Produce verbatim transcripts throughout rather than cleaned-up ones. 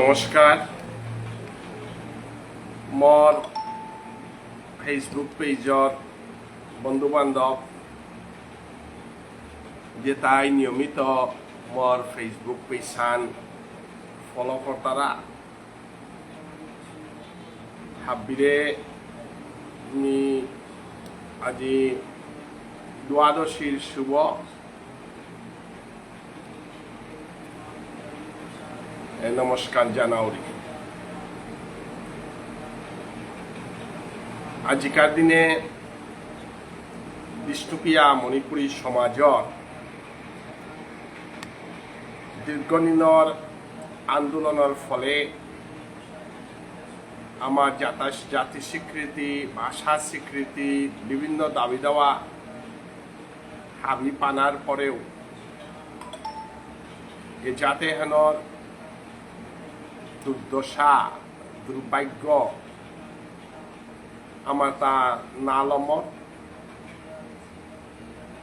নমস্কার। মোর Facebook পেজর বন্ধু বান্ধব যেতাই নিয়মিত মোর Facebook পেজহান ফলো করতারা, হাবিরে মি আজি দ্বাদশীর শুভ এ, নমস্কার জানাউরি। আজিকার দিনে বিষ্ণুপ্রিয়া মণিপুরী সমাজর দীর্ঘদিনর আন্দোলনর ফলে আমার জাতা-, জাতি স্বীকৃতি, ভাষা স্বীকৃতি, বিভিন্ন দাবি দাওয়া হাবি পানার পরেও এ জাতিহানর দুর্দশা, দুর্ভাগ্য আমার তা না লমর।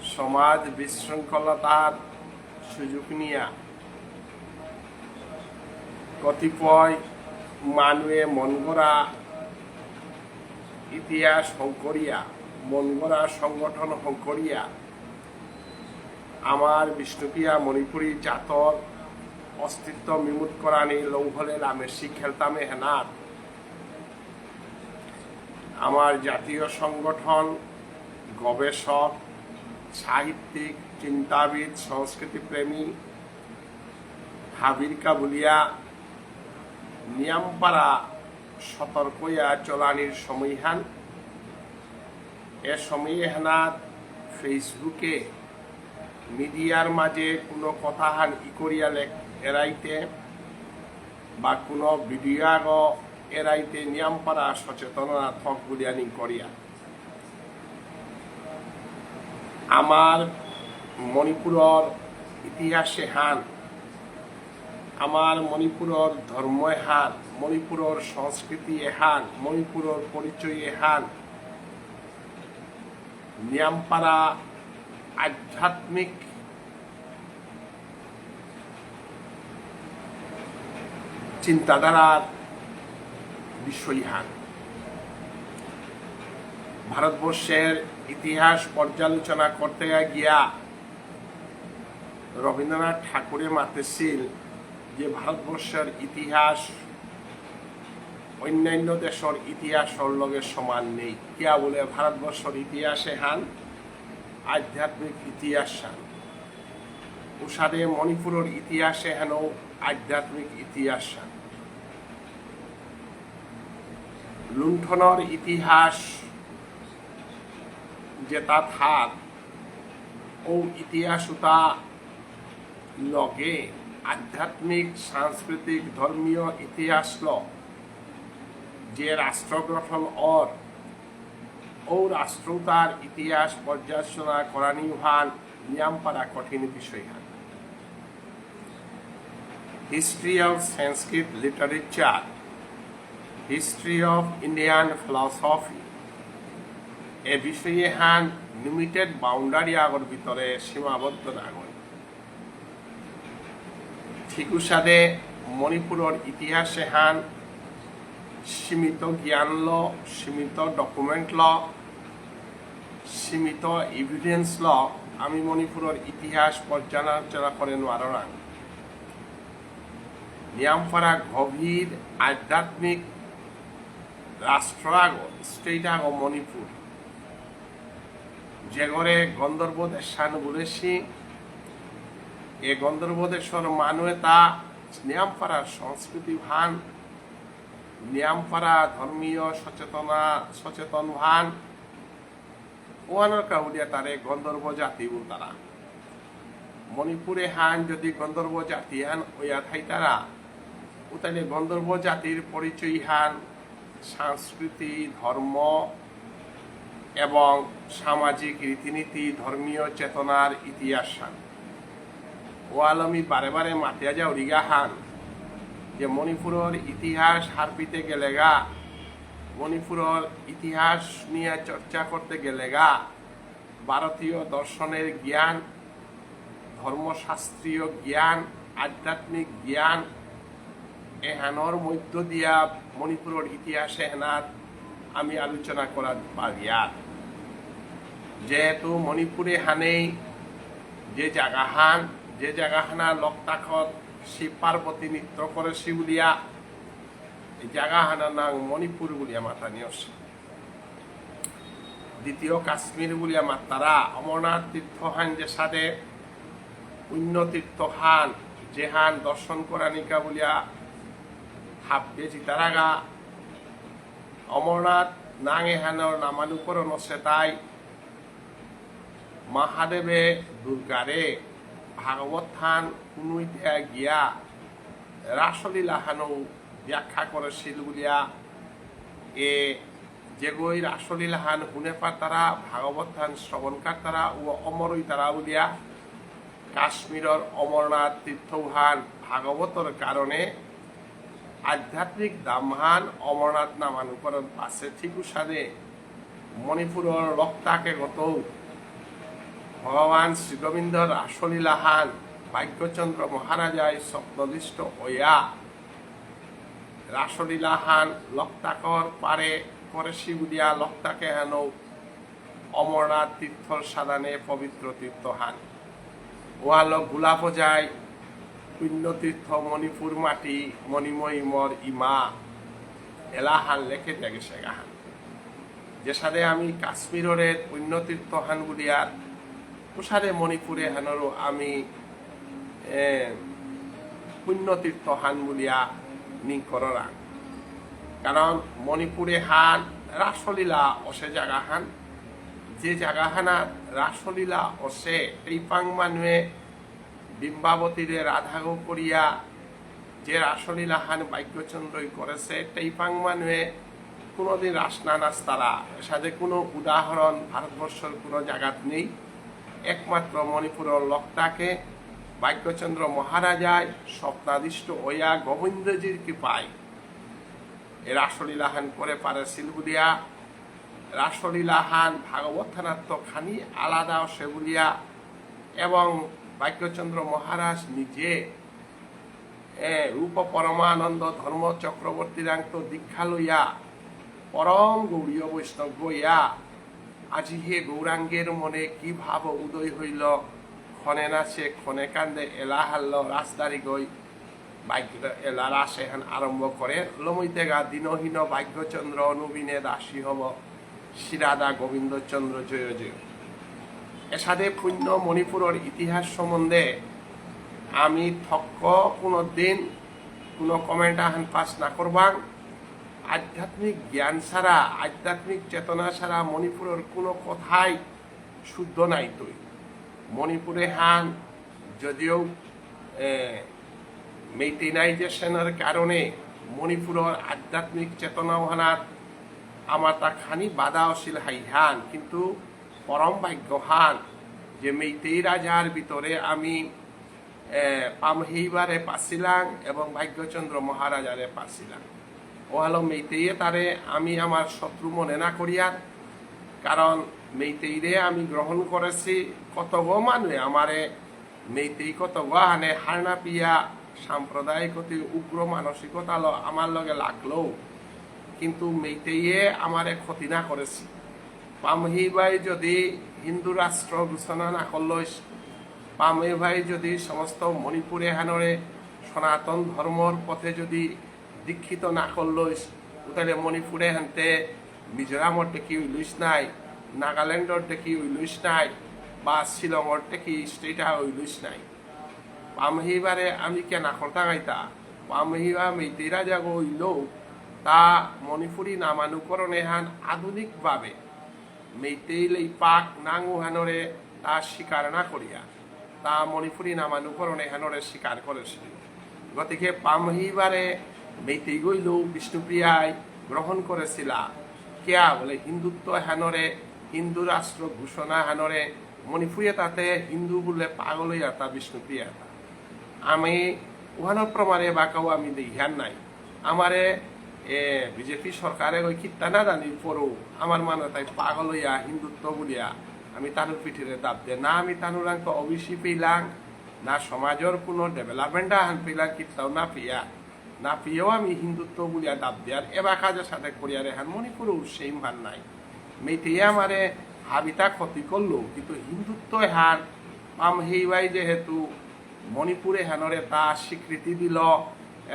সমাজ বিশৃঙ্খলতার সুযোগ নিয়া কতিপয় মানুয়ে মন গড়া ইতিহাস হঙকরিয়া, মন গড়া সংগঠন হঙকরিয়া, আমার বিষ্ণুপ্রিয়া মণিপুরী জাতর অস্তিত্ব বিমূর্ত করানি লৌহলে লামেসি খেলতামে হেনাত আমার জাতীয় সংগঠন, গবেষক, সাহিত্যিক, চিন্তাবিদ, সংস্কৃতিপ্রেমী হাবির কাবুলিয়া নিয়ামপারা সতর্ক ইয়া চলানির সময়হান। এ সময়হানাত Facebook-এ মিডিয়ার মাঝে কোনো কথাহান ইকরিয়া লেখ এড়াইতে বা কোনো ভিডিও আগ এড়াইতে নিয়ামপারা সচেতনতা থক বুলিয়া নিংকরিয়া। আমার মণিপুরর ইতিহাস এহান, আমার মণিপুরর ধর্ম এহান, মণিপুরর সংস্কৃতি এহান, মণিপুরর পরিচয় এহান নিয়ামপারা আধ্যাত্মিক চিন্তাধারার বিষয়হান। ভারতবর্ষের ইতিহাস পর্যালোচনা করতে গিয়া রবীন্দ্রনাথ ঠাকুরে মাতেছিল যে ভারতবর্ষের ইতিহাস অন্যান্য দেশর ইতিহাসর লগে সমান নেই। কিয়া বুলে ভারতবর্ষর ইতিহাস এহান আধ্যাত্মিক ইতিহাস হান। উসাদে মণিপুরর ইতিহাস এহানও আধ্যাত্মিক ইতিহাস হান। লুণ্ঠনর ইতিহাস যেতা থাক, ও ইতিহাস উতা লগে আধ্যাত্মিক, সাংস্কৃতিক, ধর্মীয় ইতিহাসল যে রাষ্ট্র গঠন অর, ও রাষ্ট্র উতার ইতিহাস পর্যালোচনা করানিহান নিয়ামপারা কঠিন বিষয়হান। History of Sanskrit literature, History of Indian philosophy, এ বিষয় এহান limited boundary আগর ভিতরে সীমাবদ্ধ নাগই। ঠিক উসাদে মণিপুরর ইতিহাস এহান সীমিত জ্ঞানল, সীমিত document ল, সীমিত evidence ল আমি মণিপুরর ইতিহাস পর্যালোচনা করে নোয়াররাং। নিয়ামপারা গভীর আধ্যাত্মিক রাষ্ট্র আগ, state আগ মণিপুর। যেগরে গন্ধর্ব দেশহান বুলেসি, এ গন্ধর্ব দেশর মানুয়ে তা নিয়ামপারা সংস্কৃতি ভান, নিয়ামপারা ধর্মীয় সচেতনা, সচেতন ভান, ওহানর কাউলিয়া তারে গন্ধর্ব জাতি বুলতারা। মণিপুর এহান যদি গন্ধর্ব জাতি হান ওয়া থাইতারা, উতাইলে গন্ধর্ব জাতির পরিচয় হান সংস্কৃতি, ধর্ম এবং সামাজিক রীতিনীতি, ধর্মীয় চেতনার ইতিহাস হান। ওয়ালো মি বারে বারে মাতিয়া যাউরিগা হান যে মণিপুরর ইতিহাস হারপিতে গেলেগা, মণিপুরর ইতিহাস নিয়ে চর্চা করতে গেলেগা, ভারতীয় দর্শনের জ্ঞান, ধর্মশাস্ত্রীয় জ্ঞান, আধ্যাত্মিক জ্ঞান এহানর মধ্য দিয়া মণিপুরর ইতিহাস এহানাত আমি আলোচনা করাত পারিয়ার। যেহেতু মণিপুরে হানেই যে জাগাহান, যে জাগাহানা লোকতাকত শিব পার্বতী নৃত্য করেসি বুলিয়া, এই জাগাহানা নাঙ মণিপুর বুলিয়া মাতানি অসে। দ্বিতীয় কাশ্মীর বুলিয়া মাত্তারা অমরনাথ তীর্থহান যেসাদে পুণ্য তীর্থহান, যেহান দর্শন করানিকা বুলিয়া হাব্বে জিতারাগা। অমরনাথ নাঙ এহানর নামানুকরণ অসে তাই মহাদেবে দুর্গারে ভাগবতহান হুনুইতে গিয়া রাসলীলাহানও ব্যাখ্যা করেসিল বুলিয়া এ যেগই রাসলীলাহান হুনে পারতারা, ভাগবতহান শ্রবণ করতারা ও অমর অইতারা বুলিয়া কাশ্মীরর অমরনাথ তীর্থহান ভাগবতর কারণে আধ্যাত্মিক ধামহান অমরনাথ নামানুকরণ পাসে। ঠিক উসাদে মণিপুরর লোকতাকে গত ভগবান শ্রী গোবিন্দর রাসলীলাহান ভাগ্যচন্দ্র মহারাজায় স্বপ্নদৃষ্ট অয়া রাসলীলাহান লোকতাকর পারে করেসি বুলিয়া লোকতাকে হানো অমরনাথ তীর্থর সাদানে পবিত্র তীর্থহান। ওয়ালো গোলাপ যায় পুণ্য তীর্থ মণিপুর মাটি মণিময় মর ইমা এলাহান লেখে দিয়া গেসে গাহান। যেসাদে আমি কাশ্মীররে পুণ্য তীর্থহান বুলিয়ার, উসাদে মণিপুরে হানরও আমি, এ, পুণ্য তীর্থহান বুলিয়া নিংকররাং। কারণ মণিপুরে হান রাসলীলা অসে জাগাহান, যে জাগাহানা রাসলীলা অসে, টেইপাং মানুয়ে বিম্বাবতীরে রাধাগ করিয়া যে রাসলীলাহান ভাগ্যচন্দ্রই করেসে, টেইপাং মানুয়ে কোনোদিন রাস না নাচতারা। এসাদে কোনো উদাহরণ ভারতবর্ষর কোনো জাগাত নেই। একমাত্র মণিপুরর লোকতাকে ভাগ্যচন্দ্র মহারাজায় স্বপ্নাদিষ্ট অয়া গোবিন্দজির কৃপায় এ রাসলীলাহান করে পারেসিল বুলিয়া রাসলীলাহান ভাগবতহানাত্ত খানি আলাদা অসে বুলিয়া এবং ভাগ্যচন্দ্র মহারাজ নিজে, এ, রূপ পরমানন্দ ধর্ম চক্রবর্তীরাংত দীক্ষা লইয়া পরম গৌড়ীয় বৈষ্ণব হইয়া আজি হে গৌরাঙ্গের মনে কি ভাব উদয় হইল, ক্ষণে নাচে ক্ষণে কান্দে এলাহাল্ল রাজদারি গই ভাগ্য এলা রাস এহান আরম্ভ করে, লমইতেগা দীনহীন ভাগ্যচন্দ্র অনুবিনে দাসী হব, শ্রীরাধা গোবিন্দচন্দ্র জয় জয়। এসাদে পুণ্য মণিপুরর ইতিহাস সম্বন্ধে আমি থক্ক কোনো দিন কোনো comment আহান পাস না করবাং। আধ্যাত্মিক জ্ঞান ছাড়া, আধ্যাত্মিক চেতনা ছাড়া মণিপুরর কোনো কথাই শুদ্ধ নাইতই। মণিপুরে হান যদিও, এ, মেইটেইনাইজেশনর কারণে মণিপুরর আধ্যাত্মিক চেতনা ওহানাত আমার তা খানি বাধা অসিল হাইহান, কিন্তু পরম ভাগ্যহান যে মেইতেই রাজার ভিতরে আমি, এ, পামহিবারে পাসিলাং এবং ভাগ্যচন্দ্র মহারাজারে পাসিলাং। ওহালো মেইতেইয়ে তারে আমি আমার শত্রু মনে না করিয়ার, কারণ মেইতেইরে আমি গ্রহণ করেসি। কতগো মানুয়ে আমারে মেইতেই কতগো আহানে হারনা পিয়া সাম্প্রদায়িক অতি উগ্র মানসিকতালো আমার লগে লাগলো, কিন্তু মেইতেইয়ে আমারে ক্ষতি না করেসি। পামহিবাই যদি হিন্দু রাষ্ট্র ঘোষণা না করলইস, পামহিবাই যদি সমস্ত মণিপুর এহানরে সনাতন ধর্মর পথে যদি দীক্ষিত না করলইস, উতালে মণিপুরে হানতে মিজোরামর টেকি উইলুইস নাই, নাগাল্যান্ডর টেকি উইলুইস নাই, বা শিলংর টেকি স্টেট হা উইলুইস নাই। পামহিবারে আমি কে না করতাম আইতা, পামহিবা মেইতেই রাজাগো উইলো, তা মণিপুরী নামানুকরণ এহান আধুনিকভাবে মেইতেই লেইপাক নাঙ উহানরে তা স্বীকার না করিয়া, তা মণিপুরী নামানুকরণ এহানরে স্বীকার করেসিল। গতিকে পামহিবারে মেইতেইগ ইলেও বিষ্ণুপ্রিয়ায় গ্রহণ করেসিলা। কিয়া বুলে হিন্দুত্ব এহানরে, হিন্দু রাষ্ট্র ঘোষণা এহানরে মণিপুরীয়ে তাতে হিন্দু বুলে পাগল অইয়া তা বিষ্ণুপ্রিয়া তা। আমি উহানর প্রমাণে বাকাও আমি দেখিয়ার নাই। আমারে, এ, বিজেপি সরকারে ওই কিত্তা না জানি পড়ো, আমার মানে তাই পাগল অইয়া হিন্দুত্ব বুলিয়া আমি তানুর পিঠিরে দাব দে। না আমি তানুরাংত ওবিসি পেলাম, না সমাজর কোনো ডেভেলপমেন্ট আহান পেলাম, কিত্তাও না পেয়া। নাপিয়েও আমি হিন্দুত্ব বুলিয়া দাব দিয়ার, এবাকা যে সাথে করিয়ার এহান মণিপুরেও সেই হান নাই। মেইতেই আমারে হাবিতা ক্ষতি করলো, কিন্তু হিন্দুত্ব এহান পামহেইবাই যেহেতু মণিপুর এহানরে তা স্বীকৃতি দিল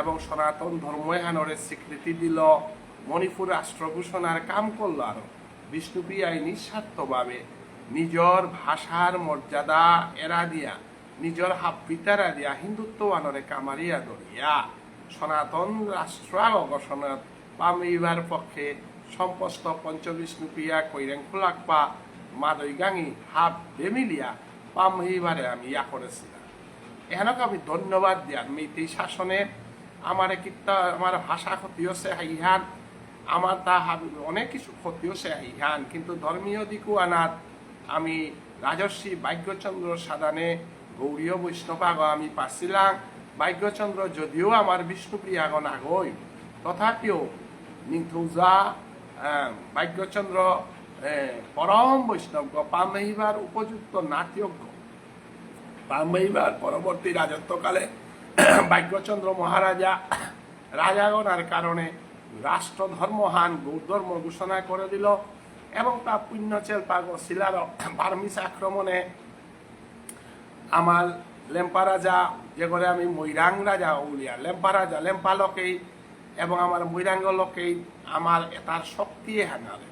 এবং সনাতন ধর্ম এহানরে স্বীকৃতি দিল, মণিপুর রাষ্ট্র ঘোষণার কাম করলো। আর বিষ্ণুপ্রিয়াই নিঃস্বার্থভাবে নিজর ভাষার মর্যাদা এরা দিয়া, নিজর হাব্বিতারা দিয়া হিন্দুত্ব আনরে কামারিয়া ধরিয়া সনাতন রাষ্ট্র আগ ঘোষণা পামইবার পক্ষে সম্পস্ত পঞ্চবিষ্ণুপ্রিয়া কৈরেং খুলাকপা মাদই গাঙি হাব্বে মিলিয়া পামইবারে আমি ইয়া করেছিলাম। এহানক আমি ধন্যবাদ দিয়ার মেইতেই শাসনে আমারে কিত্তা, আমার ভাষা ক্ষতি হচ্ছে হাইহান, আমার তা হাবি-, অনেক কিছু ক্ষতি হচ্ছে হাইহান, কিন্তু ধর্মীয় দিকু আনাত আমি রাজর্ষি ভাগ্যচন্দ্র সাদানে গৌড়ীয় বৈষ্ণব আগ আমি পারছিলাম। ভাগ্যচন্দ্র যদিও আমার বিষ্ণুপ্রিয়া আগ নাগই, তথাপিও নিথৌজা, আহ, ভাগ্যচন্দ্র, আহ, পরম বৈষ্ণব গ, পামেইবার উপযুক্ত নাতিয়জ্ঞ। পামেইবার পরবর্তী রাজত্বকালে ভাগ্যচন্দ্র মহারাজা রাজাগণার কারণে রাষ্ট্র ধর্মহান গৌড় ধর্ম ঘোষণা করে দিল এবং তা পুণ্য চেলপাগ শিলার বার্মিস আক্রমণে আমার লেম্পা রাজা, যে করে আমি মৈরাং রাজা উলিয়া, লেম্পা রাজা, লেম্পা লোকেই এবং আমার মৈরাঙ্গ লোকেই আমার এটার শক্তি এহানারে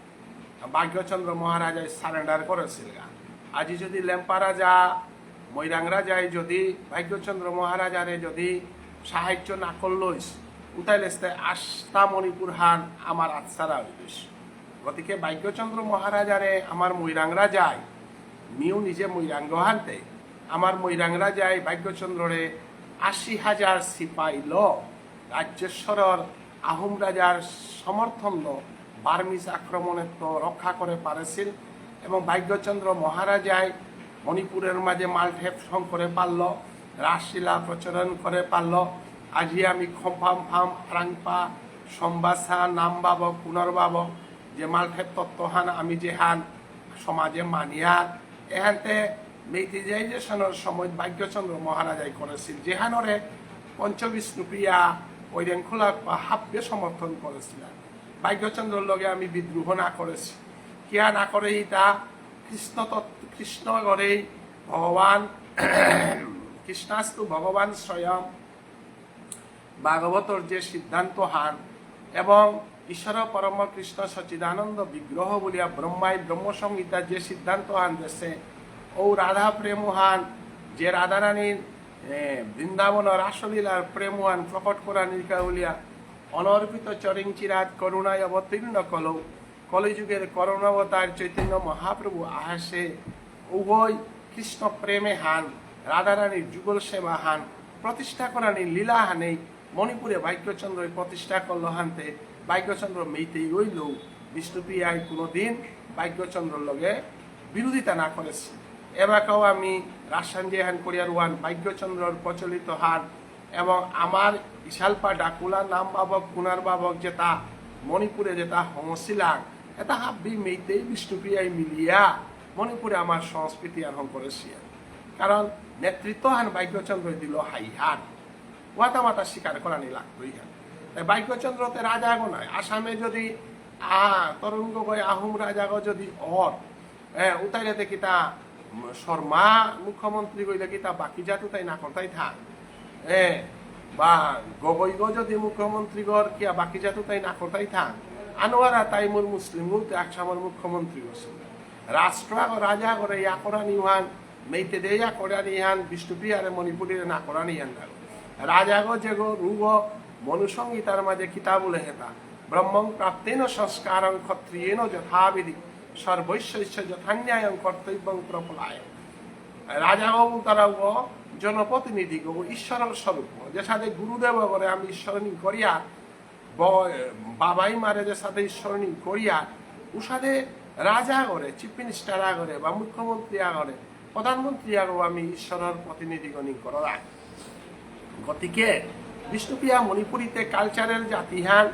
ভাগ্যচন্দ্র মহারাজায় সারেন্ডার করেছিল গা। আজি যদি লেম্পা রাজা, মৈরাং রাজায় যদি ভাগ্যচন্দ্র মহারাজারে যদি সাহায্য না করলইস, উতাইলেস্তে আস্তা মণিপুর হান আমার আতসারা হইলইস। গতিকে ভাগ্যচন্দ্র মহারাজারে আমার মৈরাং রাজায়, মিউ নিজে মৈরাঙ্গ হানতে, আমার মৈরাং রাজায় ভাগ্যচন্দ্ররে আশি হাজার সিপাই ল রাজ্যেশ্বরর আহোম রাজার সমর্থন ল বার্মিজ আক্রমণেত্ত রক্ষা করে পারেছিল এবং ভাগ্যচন্দ্র মহারাজায় মণিপুরের মাঝে মালঠেপ সং করে পারল, রাসলীলা প্রচলন করে পারল। আজি আমি খম্পাম ফাম, আরাংপা, সম্বাসা, নামবাবক, পুনর্বাবক, যে মালঠেপ তত্ত্বহান আমি যেহান সমাজে মানিয়ার, এহানতে মেইতেজাইজেশনর সময় ভাগ্যচন্দ্র মহারাজাই করেছিল, যেহানরে পঞ্চবিষ্ণুপ্রিয়া ঐরেংখোলা বা হাব্বে সমর্থন করেছিলেন। ভাগ্যচন্দ্রর লগে আমি বিদ্রোহ না করেছি, কিয়া না করে ইতা কৃষ্ণ তত্ত্ব, কৃষ্ণ গরেই ভগবান কৃষ্ণাস্তু ভগবান স্বয়ং ভাগবতর যে সিদ্ধান্ত হান এবং ঈশ্বর পরম কৃষ্ণ সচ্চিদানন্দ বিগ্রহ বলিয়া ব্রহ্মাই ব্রহ্মসংহিতা যে সিদ্ধান্ত হান দেশে ও রাধা প্রেম হান যে রাধারানীর, এ, বৃন্দাবন রাসলীলার প্রেম হান প্রকট করা নিকা বলিয়া অনর্পিত চরিং চিরাত করুণায় অবতীর্ণ কলৌ কলিযুগের করুণাবতার চৈতন্য মহাপ্রভু আহাসে উভয় কৃষ্ণ প্রেমে হান রাধারানীর যুগল সেবা হান প্রতিষ্ঠা করানি লীলা হানেই মণিপুরে ভাগ্যচন্দ্র প্রতিষ্ঠা করল হানতে ভাগ্যচন্দ্র মেইতেই রইল। বিষ্ণুপ্রিয়ায় কোনোদিন ভাগ্যচন্দ্রর লগে বিরোধিতা না করেছে। এবাকাও আমি রাসান যে হান করিয়ার ওয়ান ভাগ্যচন্দ্রর প্রচলিত হান এবং আমার ইশালপা ডাকুলা নাম বাবক কুনার বাবক যেটা মণিপুরে যেটা হঙসিলাং এটা হাব্বি মেইতেই বিষ্ণুপ্রিয়ায় মিলিয়া মণিপুরে আমার সংস্কৃতি আর হং করেসিয়া। কারণ নেতৃত্ব হান ভাগ্যচন্দ্র দিল হাইহান। ওয়াতা মাতা স্বীকার করানি লাগতই হান। তাই ভাগ্যচন্দ্র তে রাজা গো নাই। আসামে যদি আ, তরুণ গগৈ আহোম রাজা গো যদি অর, এ, উতাইলে তে কিতা, উম, শর্মা মুখ্যমন্ত্রী গইলে কিতা বাকি জাত উতাই না করতাই থাক। এ, বা গগৈ গো যদি মুখ্যমন্ত্রী গর কিয়া বাকি জাত উতাই না করতাই থাক। আনোয়ারা তাই মোর মুসলিম গো তে আকসামর মুখ্যমন্ত্রী গো। রাষ্ট্র আগো রাজা গরে ইয়া করানি হান, মেইতে দে ইয়া করানি হান, বিষ্ণুপ্রিয়ারে মণিপুরীরে না করানি হান না। রাজা গো যে গো রুগ মনুসংহিতার মাঝে কিতা বলে হেতা, ব্রহ্মং প্রাপ্তেন সংস্কারং ক্ষত্রিয়েন যথাবিধি সর্বৈশ্বৈশ্য যথান্যায়ং কর্তব্যং প্রপলায়। রাজা গো তারা গো জনপ্রতিনিধি গো ঈশ্বরর স্বরূপ গো, যে সাথে গুরুদেব গরে আমি ঈশ্বর নি করিয়া ব-, বাবাই মারে যে সাথে ঈশ্বর নি করিয়া, উসাদে রাজা আগরে, চিফ মিনিস্টার আগরে, বা মুখ্যমন্ত্রী আগরে, প্রধানমন্ত্রী আগরে আমি ঈশ্বরর প্রতিনিধি গণি করা। গতিকে বিষ্ণুপ্রিয়া মণিপুরীতে কালচারাল জাতিহান,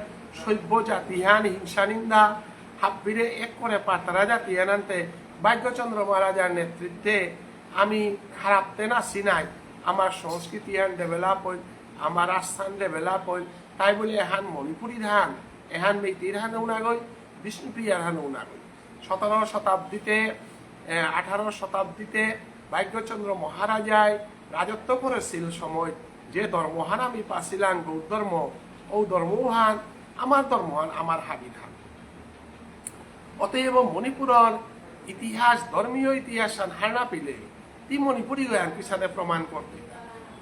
সভ্য জাতিহান, হিংসা নিন্দা, হাব্বিরে এক করে পাতারা জাতিহান আনতে ভাগ্যচন্দ্র মহারাজার নেতৃত্বে আমি খারাপতে না সিনাই, আমার সংস্কৃতিহান ডেভেলপ হইল, আমার রাজস্থান ডেভেলপ হইল, তাই বুলে এহান মণিপুরীর হান, এহান মেইতেইর হানও নাগই, বিষ্ণুপ্রিয়ার হানও নাগই। সতেরো শতাব্দীতে, এ, আঠারো শতাব্দীতে ভাগ্যচন্দ্র মহারাজায় রাজত্ব করেছিল সময় যে ধর্মহান আমি পাছিলাম, গৌর ধর্ম, ও ধর্মহান, আমার ধর্মহান, আমার হাবির হান। অতএব মণিপুরর ইতিহাস, ধর্মীয় ইতিহাস হান হার না পেলে তি মণিপুরী গয়ান কিসাদে প্রমাণ করতে?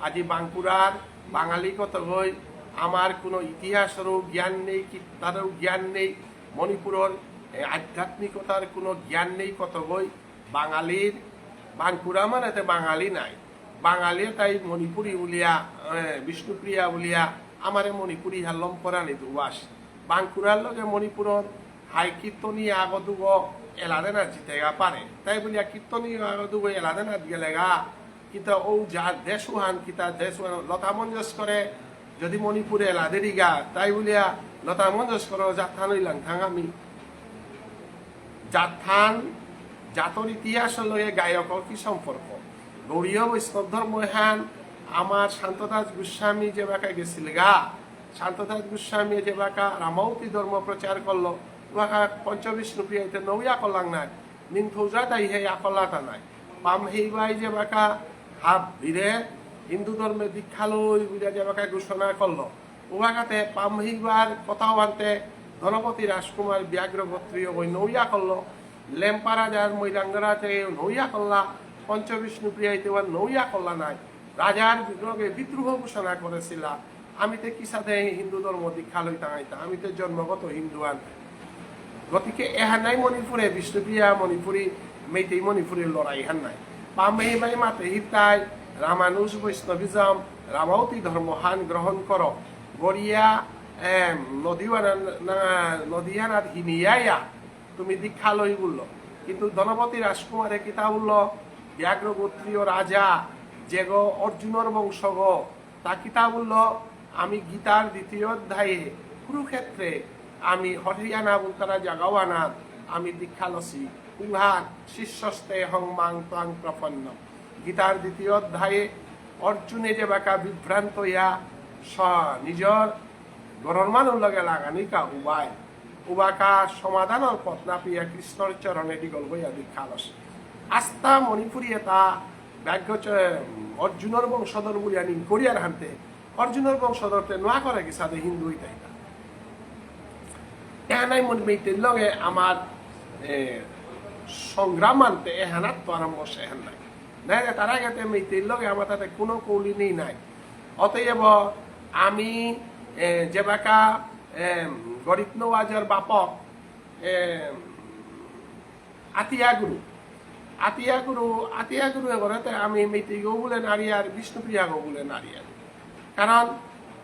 আজি বাঁকুড়ার বাঙালি কতগই, আমার কোনো ইতিহাসরও জ্ঞান নেই, কিত্তারও জ্ঞান নেই, মণিপুরর, এ, আধ্যাত্মিকতার কোনো জ্ঞান নেই কতগই। বাঙালির, বাঁকুড়া মানে তে বাঙালি নাই, বাঙালি তাই মণিপুরী বুলিয়া, এ, বিষ্ণুপ্রিয়া বুলিয়া আমারে মণিপুরী হাল্লম করানি দুবাস। বাঁকুড়ার লগে মণিপুরর হাই কীর্তনী আগদুগ এলাদে না জিতেগা পারে। তাই বুলিয়া কীর্তনী আগদুগ এলাদে না গেলেগা, কিতা ও যা দেশ উহান, কিতা দেশ উহান, লতা মঞ্জেশকরে যদি মণিপুরে এলাদেরিগা, তাই বুলিয়া লতা মঞ্জেশকর জাতহান ইলাং থাং আমি। জাতহান, জাতর ইতিহাসর লগে গায়কর কি সম্পর্ক? গৌড়ীয় বৈষ্ণব ধর্ম এহান আমার শান্তদাস গোস্বামী যেবাকা গেছিলগা, শান্তদাস গোস্বামী যেবাকা রামাবতী ধর্ম প্রচার করলো, ওবাকা পঞ্চবিষ্ণুপ্রিয়া ইতে নৌ ইয়া করলাং নাই, নিংথৌজা তাই হে ইয়া করলা তা নাই। পামহেইবাই যেবাকা হাবিরে হিন্দু ধর্মে দীক্ষা লই বুঝা যেবাকা ঘোষণা করলো, ওবাকাতে পামহেইবার কথা আনতে ধনপতি রাজকুমার ব্যাঘ্র গোত্রীয় বই নৌ ইয়া করলো, লেম্পা রাজার মৈরাঙ্গ রাজায় নৌ ইয়া করলা, পঞ্চবিষ্ণুপ্রিয়া ইতে ওয়ান নৌ ইয়া করলা নাই। রাজার বিগ্রহে বিদ্রোহ ঘোষণা করেছিলা। আমি তে কিসাদে হিন্দু ধর্ম দীক্ষা লইতাম আইতাম, আমি তে জন্মগত হিন্দু আন। গতিকে এহান নাই মণিপুরে বিষ্ণুপ্রিয়া মণিপুরী, মেইতেই মণিপুরীর লড়াই হান নাই। পামহেইবাই মাতে হিতাই রামানুজ বৈষ্ণবিজম, রামাবতী ধর্ম হান গ্রহণ করো। গড়িয়া, এম, নদীওয়ানা, না, নদীয়ানাত হিনিয়ায়া তুমি দীক্ষা লই বলল। কিন্তু ধনপতি রাজকুমারে কিতা বলল? ব্যাঘ্র গোত্রীয় রাজা, যেগ অর্জুনর বংশগ, তা কিতা বলল? আমি গীতার দ্বিতীয় অধ্যায়ে কুরুক্ষেত্রে আমি হরিয়ানা বুলতারা জাগাওয়ানা আমি দীক্ষা লসি। উহা শিষ্যস্তে হং মাং ত্বাং প্রপন্ন। গীতার দ্বিতীয় অধ্যায়ে অর্জুনে যেবাকা বিভ্রান্ত ইয়া স-, নিজর ঘরর মানুর লগে লাগানিকা উবাই, উবাকা সমাধানর পথ না পেয়া কৃষ্ণর চরণে ডিগল হইয়া দীক্ষা লসি। আস্তা মণিপুরী এতা ব্যাঘ্র চ-, অর্জুনর বংশধর বুলিয়া নিন করিয়ার হানতে অর্জুনর বংশধরতে নোয়া করে কিসাদে হিন্দু হইতাইতা। এহানাই মন মেইতের লগে আমার, এ, সংগ্রাম আনতে এহানাত তো আরম্ভ সেহান নাই। নাই রে, তার আগেতে মেইতের লগে আমার তাতে কোনো কৌলি নেই নাই। অতএব আমি, এ, যেবাকা, এ, গরিব নওয়াজর বাপক, এ, আতিয়া গুরু। আতিয়া গুরু, আতিয়া গুরু এগরেতে আমি মেইতেইগো বুলে নারিয়ার, বিষ্ণুপ্রিয়াগো বুলে নারিয়ার। কারণ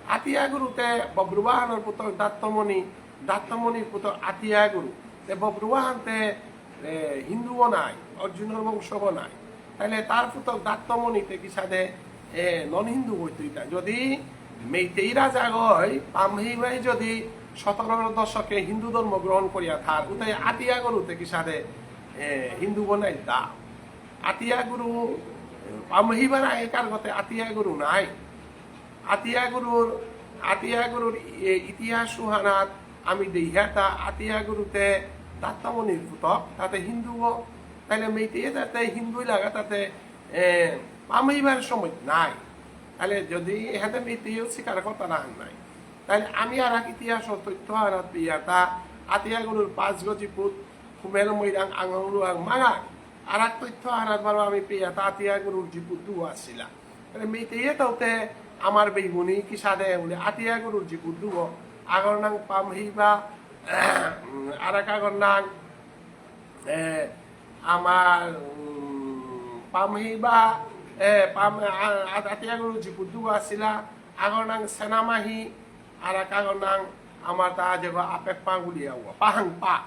আতিয়া গুরুতে বব্রুবাহনর পুতক দাত্তমণি, দাত্তমণির পুতক আতিয়া গুরু। তে বব্রুবাহনতে, এ, হিন্দুও নাই, অর্জুনর বংশগো নাই। তাইলে তার পুতক দাত্তমণিতে কিসাদে, এ, নন হিন্দু হইতইতা। যদি মেইতেই রাজাগই, পামহিবাই যদি সতেরো দশকে হিন্দু ধর্ম গ্রহণ করিয়া থার, উতাই আতিয়া গুরুতে কিসাদে, এ, হিন্দু বনাইতা। আতিয়া গুরু, পামহিবার আগেকার গতে আতিয়া গুরু নাই। আতিয়া গুরুর, আতিয়া গুরুর, এ, ইতিহাস উহানাত আমি দেহিয়াতা আতিয়া গুরুতে দাত্তমণির পুতক, তাতে হিন্দুও, তাইলে মেইতেই তাতে হিন্দুই লাগা, তাতে, এ, পামহিবার সময় নাই। তাহলে যদি এহাতে মেইতেইও স্বীকার করতা না নাই, তাহলে আমি আর এক ইতিহাস তথ্য আনাত পেয়াতা আতিয়া গুরুর পাঁচ গজি পুত, হুমেল মৈরাং আঙাউরু আং মাঙা। আর এক তথ্য আনাত বারো আমি পেয়াতা আতিয়া গুরুর জিপুত দুগো আসিলা। তাহলে মেইতেই তাওতে আমার বেইবুনি কিসাদে বুলে আতিয়া গুরুর জিপুত দুগো। আগর নাং পামহিবা, আর এক আগর নাং এ, আমার, উম, পামহিবা, এ, পাম-, আ-, আ-, আতিয়াগুরু জিপুত দুগো আসিলা, আগর নাং সেনামাহি, আর এক আগর নাং আমার তা যেগো আপেক পা বুলিয়া উয়া, পাহাংপা।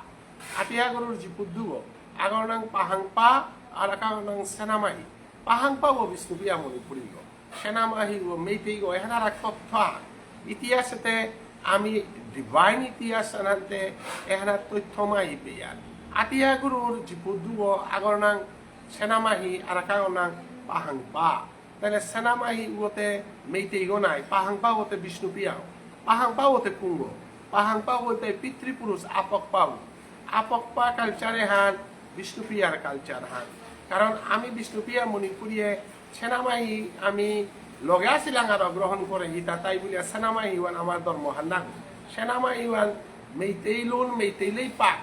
আতিয়াগুরুর জিপুত দুগো, আগর নাং পাহাংপা, আর এক আগর নাং সেনামাহি। পাহাংপাও বিষ্ণুপ্রিয়া মণিপুরীগো, সেনামাহিগো, মেইতেইগো, এহানার এক তথ্য আহান। ইতিহাসেতে আমি divine ইতিহাস আনান্তে এহানার তথ্য মাহি পেয়ার। আতিয়া গুরুর জিপুত দুগো, আগর নাং সেনামাহি, আর এক আগর নাং পাহাংপা। তাহলে সেনামাহি উগোতে মেইতেইগো নাই, পাহাংপা উগোতে বিষ্ণুপ্রিয়াগো। পাহাংপা অতে কুঙগ? পাহাংপা অতে পিতৃপুরুষ আপকপা। আপকপা culture এহান বিষ্ণুপ্রিয়ার culture হান। কারণ আমি বিষ্ণুপ্রিয়া মণিপুরীয়ে সেনামাহি আমি লগে আসিলাং আর গ্রহণ করে হিতা তাই বুলিয়া সেনামাহি ওয়ান আমার ধর্ম হান না। সেনামাহি ওয়ান মেইতেই লুন, মেইতেই লেই পাক,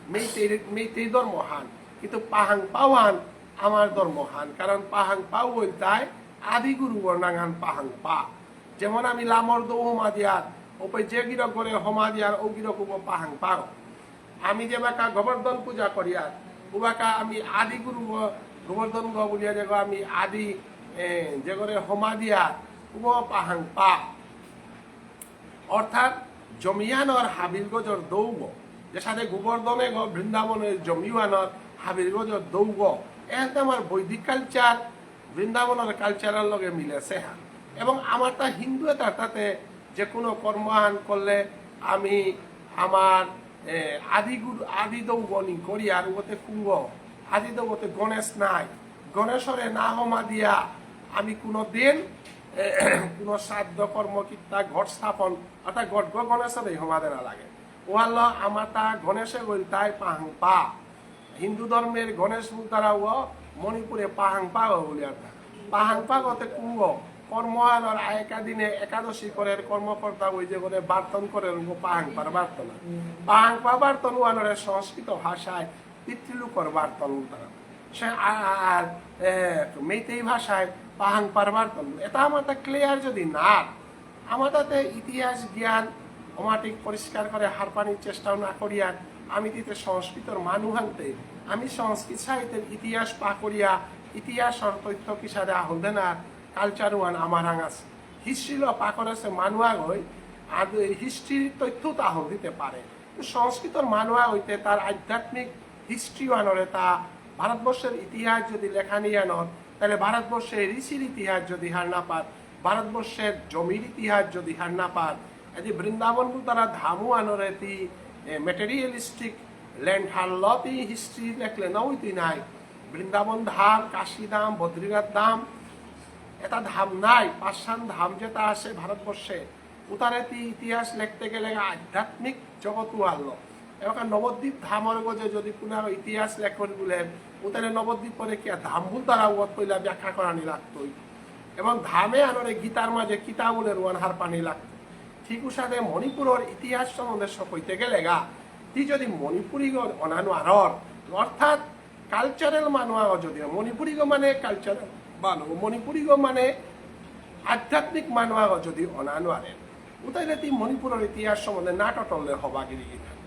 মেইতেই, মেইতেই ধর্ম হান। কিন্তু পাহাংপা ওয়ান আমার ধর্ম হান। কারণ পাহাংপা অইলতাই আদি গুরু নাঙহান পাহাংপা। যেমন আমি লামর দৌ হমা দিয়ার, ওপে যে গিরকগরে হমা দিয়ার, ও গিরকগ পাহাংপা। আমি যেবাকা গোবর্ধন পূজা করিয়ার, উবাকা আমি আদি গুরু গ-, গোবর্ধনগ বুলিয়া যেগ আমি আদি, এ, যেগরে হমা দিয়ার, উগ পাহাংপা। অর্থাৎ জমিয়ানর হাবির গজর দৌগ, যেসাদে গোবর্ধনেগ বৃন্দাবনের জমিয়ানর হাবির গজর দৌগ, এহাতে আমার বৈদিক culture, বৃন্দাবনের culture-র লগে মিলেসে হা। এবং আমার তা হিন্দু এতার তাতে যে কোনো কর্ম আহান করলে আমি আমার, এ, আদি গুরু, আদি দৌগ নিংকরিয়ার, উগতে কুঙগ, আদি দৌগতে গণেশ নাই। গণেশরে না হমা দিয়া আমি কোনো দিন, এ, কোনো শ্রাদ্ধ কর্ম কিত্তা ঘট স্থাপন, অর্থাৎ ঘটগ গণেশরে হমা দেনা লাগে। ওয়াল্ল আমার তা গণেশে গইলতাই পাহাংপা। হিন্দু ধর্মের গণেশ বুলতারাও মণিপুরে পাহাংপাগ বুলিয়ার তা। পাহাংপাগতে কুঙগ? কর্ম আনর আয়েকা দিনে একাদশী করের কর্মকর্তা ওই যে করে বার্তন করের উগ পাহাংপার বার্তন। পাহাংপা বার্তন ওয়ানরে সংস্কৃত ভাষায় পিতৃলোকর বার্তন বুলতারা। সে আ-, আ-, আর, এ, মেইতেই ভাষায় পাহাংপার বার্তন। এতা আমার তা clear যদি না, আমার তাতে ইতিহাস জ্ঞান অমাটিক পরিষ্কার করে হারপানির চেষ্টাও না করিয়ার, আমি তিতে সংস্কৃতর মানু হানতে, আমি সংস্কৃত সাহিত্যের ইতিহাস পা করিয়া, ইতিহাসর তথ্য কিসাদে আহল দেনার culture ওয়ান আমার আঙাস। History ল পা করেসে মানু আগই, আর history তথ্য তা আহল দিতে পারে। সংস্কৃতর মানু আগইতে তার আধ্যাত্মিক history ওয়ানরে তা ভারতবর্ষের ইতিহাস যদি লেখা নিয়ে আনর, তাহলে ভারতবর্ষের ঋষির ইতিহাস যদি হার না পার, ভারতবর্ষের জমির ইতিহাস যদি হার না পার, এই যে বৃন্দাবন বুলতারা ধামু আনরে তি, এ, materialistic land হারল তি history লেখলে না ওই তুই নাই। বৃন্দাবন ধাম, কাশী ধাম, বদ্রীনাথ ধাম, এটা ধাম নাই। পাঁচহান ধাম যেটা আছে ভারতবর্ষে, উতারে তি ইতিহাস লেখতে গেলে আধ্যাত্মিক জগত ওয়াল্ল। এবার নবদ্বীপ ধামর গজে যদি কোনো ইতিহাস লেখন বলে, উতারে নবদ্বীপ পরে কি আর ধাম বুলতারা ওত পইলা ব্যাখ্যা করানি লাগতই। এবং ধামে আনরে গীতার মাঝে কিতা বুলে রুয়ান হারপানি লাগতো। ঠিক উসাদে মণিপুরর ইতিহাস সম্বন্ধে সকইতে গেলে গা, তি যদি মণিপুরীগ অনানো আরর, অর্থাৎ cultural মানু আগ যদি, মণিপুরীগ মানে cultural মানু, মণিপুরীগ মানে আধ্যাত্মিক মানু আগ যদি অনানো আরে, উতাইলে তি মণিপুরর ইতিহাস সম্বন্ধে না টটললে হবা গিরি গিথানি।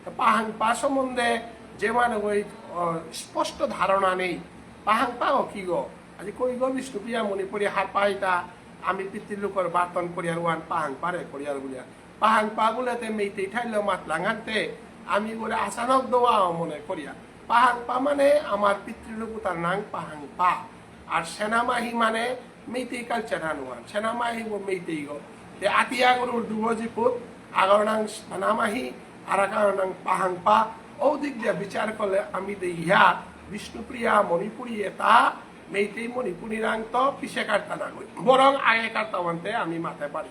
তো পাহাংপা সম্বন্ধে যে মানু ওই, আহ, স্পষ্ট ধারণা নেই, পাহাংপা ও কি গো? আজি কই গো বিষ্ণুপ্রিয়া মণিপুরী হারপাইতা, আমি পিতৃলোকর বার্তন করিয়ার ওয়ান পাহাংপারে করিয়ার বুলিয়া। পাহাংপা বুলেতে মেইতেই ঠাইল মাতলাঙানতে, আমি বলে আচানক দোয়া মনে করিয়া। পাহাংপা মানে আমার পিতৃলোক উতার নাং পাহাংপা। আর সেনামাহি মানে মেইতেই culture হানুয়ান। সেনামাহি ও মেইতেই গো। তে আতিয়া গরুর দুগো জিপুত, আগর নাং সেনামাহি, আর আগর নাং পাহাংপা। ও দিক দিয়ে বিচার করলে আমি দেইয়া বিষ্ণুপ্রিয়া মণিপুরী এটা মেইতেই মণিপুরী নাং তো পিছে কাটতা না গই। বরং আগে কাটতা মানতে আমি মাতে পারি।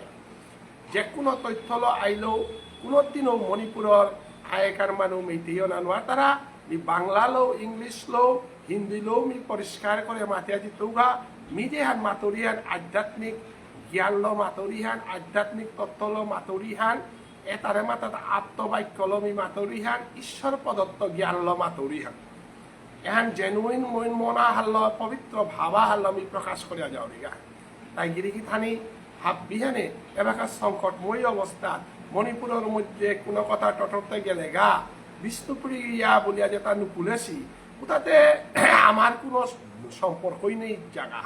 যে কোনো তথ্যলো আইলেও কোনো দিনও মণিপুরর আগেকার মানু মেইতেইও না নোয়ার তারা, মি বাংলালো, ইংলিশলো, হিন্দিলো মি পরিষ্কার করে মাতিয়া জিতৌগা, মি যেহান মাতুরিহান আধ্যাত্মিক জ্ঞানলো মাতুরিহান, আধ্যাত্মিক তত্ত্বলো মাতুরিহান, এতারে মাতাত আপ্ত বাক্যলো মি মাতুরিহান, ঈশ্বর প্রদত্ত জ্ঞানলো মাতুরিহান। এহান genuine মইন মনা হাল্ল, পবিত্র ভাবা হাল্ল মি প্রকাশ করিয়া যাওরিগা। তাই গিরি গিথানি হাব্বিহানে এবাকা সংকটময় অবস্থা, মণিপুরর মধ্যে কোনো কথা টটরতে গেলে গা, বিষ্ণুপ্রিয়া বুলিয়া যেটা নুকুলেছি, ওটাতে আমার কোনো সম্পর্কই নেই জায়গা।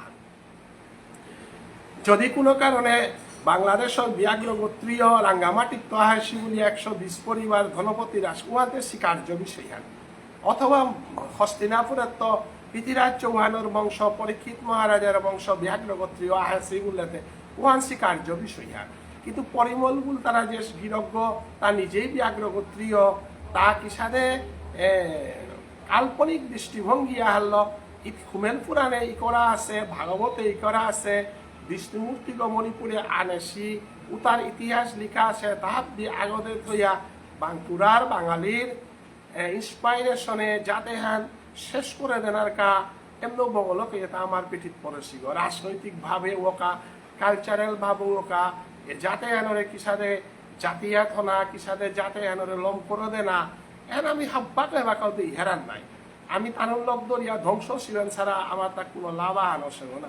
যদি কোনো কারণে বাংলাদেশর ব্যাঘ্র গোত্রীয় রাঙ্গামাটিত আহেসি বুলি একশো বিশ পরিবার ধনপতি রাজ উহাতে স্বীকার্য বিষয় হান। অথবা হস্তিনাপুরের তো পৃথ্বীরাজ চৌহানর বংশ, পরীক্ষিত মহারাজার বংশ ব্যাঘ্র গোত্রীয় আহেসি বুললেতে উহান স্বীকার্য বিষয় হান। কিন্তু পরিমল বুল তারা যে গিরকগ তা নিজেই ব্যাঘ্র গোত্রীয়, তা কিসাদে, এ, কাল্পনিক দৃষ্টিভঙ্গি আহাল্ল। ইত খুমেল পুরাণে ইকরা আছে, ভাগবতে ইকরা আছে, বিষ্ণুমূর্তিগ মণিপুরে আনেসি, উতার ইতিহাস লিখা আছে, তাহাত দি আগতে থইয়া বাংকুরার বাঙালির, এ, ইন্সপাইরেশনে জাতেহান শেষ করে দেনার কা, এমন বগলকে এটা আমার পিঠিত পড়েছিল। রাজনৈতিকভাবে ওকা, কালচারাল ভাবে ওকা, এ জাতেহানরে কিসাদে জাতিয়া থনা, কিসাদে জাতেহানরে লম করে দেনা, এন আমি হাব্বাকে বাকাও দিই হেরান নাই। আমি তানুর লগ দরিয়া ধ্বংস ছিলেন ছাড়া আমার তা কোনো লাভ আহান অসেব না।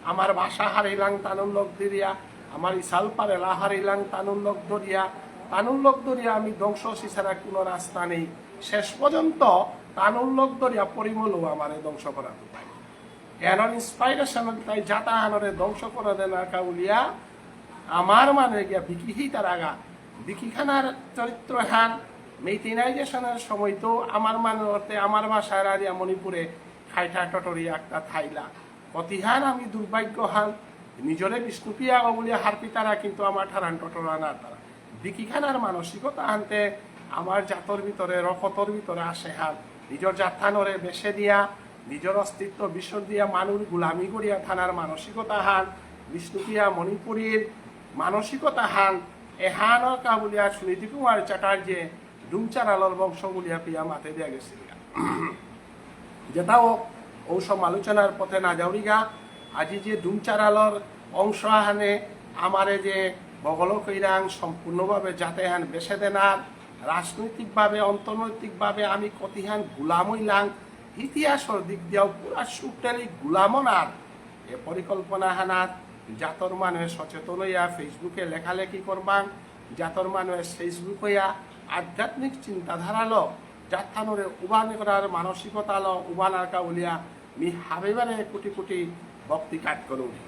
আমার ভাষা হারিলাং তানুর লগ দরিয়া, আমার ইসাল পারেলা হারিলাং তানুর লগ দরিয়া, তানুর লগ দরিয়া আমি ধ্বংস হসি ছাড়া কোনো রাস্তা নেই। শেষ পর্যন্ত তানুর লগ দরিয়া পরিমলও আমারে ধ্বংস করাতে পারে। এনর ইন্সপাইরেশন তাই জাতাহানরে ধ্বংস করে দেনা কাউলিয়া আমার মানে গিয়া বিকিহি তারাগা। বিকিখানার চরিত্র হান মেইটেনাইজেশনের সময় তো আমার মানে অর্থে আমার ভাষার আরিয়া মণিপুরে খাইঠা টটরি একটা থাইলা। কতিহান আমি দুর্ভাগ্যহান, নিজরে বিষ্ণুপ্রিয়া বুলিয়া হারপিতারা কিন্তু আমার ঠারান টটরা না তারা। বিকিখানার মানসিকতা হানতে আমার জাতর ভিতরে, রকতর ভিতরে আসে হান। নিজর জাতহানরে বেচে দিয়া, নিজর অস্তিত্ব বিসর্জন দিয়া মানুর গুলামি করিয়া থানার মানসিকতা হান, বিষ্ণুপ্রিয়া মণিপুরীর মানসিকতা হান, এহানর কাবুলিয়া সুনীতি কুমার চ্যাটার্জি ডুমচারালর বংশ বুলিয়া পিয়া মাতে দিয়া গেছিল। যেটাও ও সমালোচনার পথে না যাওরিগা, আজি যে ডুমচারালর অংশ আহানে আমারে যে বগল কইরাং সম্পূর্ণভাবে জাতে হান বেচে দেনার, রাজনৈতিকভাবে, অর্থনৈতিকভাবে আমি কতিহান গুলাম হইলাং, ইতিহাসর দিক দিয়াও পুরা সুটেলি গুলামনার এ পরিকল্পনা হানাত জাতর মানুষ সচেতন হইয়া Facebook-এ লেখালেখি করবাং, জাতর মানুষ Facebook হইয়া আধ্যাত্মিক চিন্তাধারালো জাতহানরে উবান করার মানসিকতালো উবানার কাউলিয়া মি হাবিবারে কোটি কোটি ভক্তি কাত করুরি।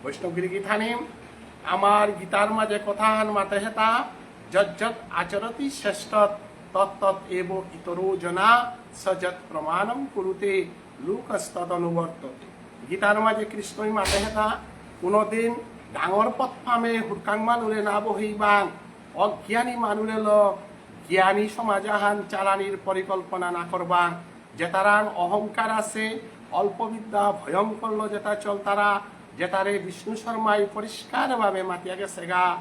বৈষ্ণব গিরি গিথানি, আমার গীতার মাঝে কথা হান মাতে হেতা, "যজ্জত আচরতি শ্রেষ্ঠ তত্তত এব ইতরো জনা, স যৎ প্রমাণম কুরুতে লোকস্তদ অনুবর্ততে।" গীতার মাঝে কৃষ্ণই মাতে হেতা, কোনোদিন ডাঙর পথ ফামে হুরকাং মানুরে না বহিবাং, অজ্ঞানী মানুরে ল জ্ঞানী সমাজ আহান চালানির পরিকল্পনা না করবাং। যেতারাং অহংকার আছে, অল্প বিদ্যা ভয়ঙ্কর ল যেতা চলতারা, যেতারে বিষ্ণু শর্মাই পরিষ্কারভাবে মাতিয়া গেছেগা।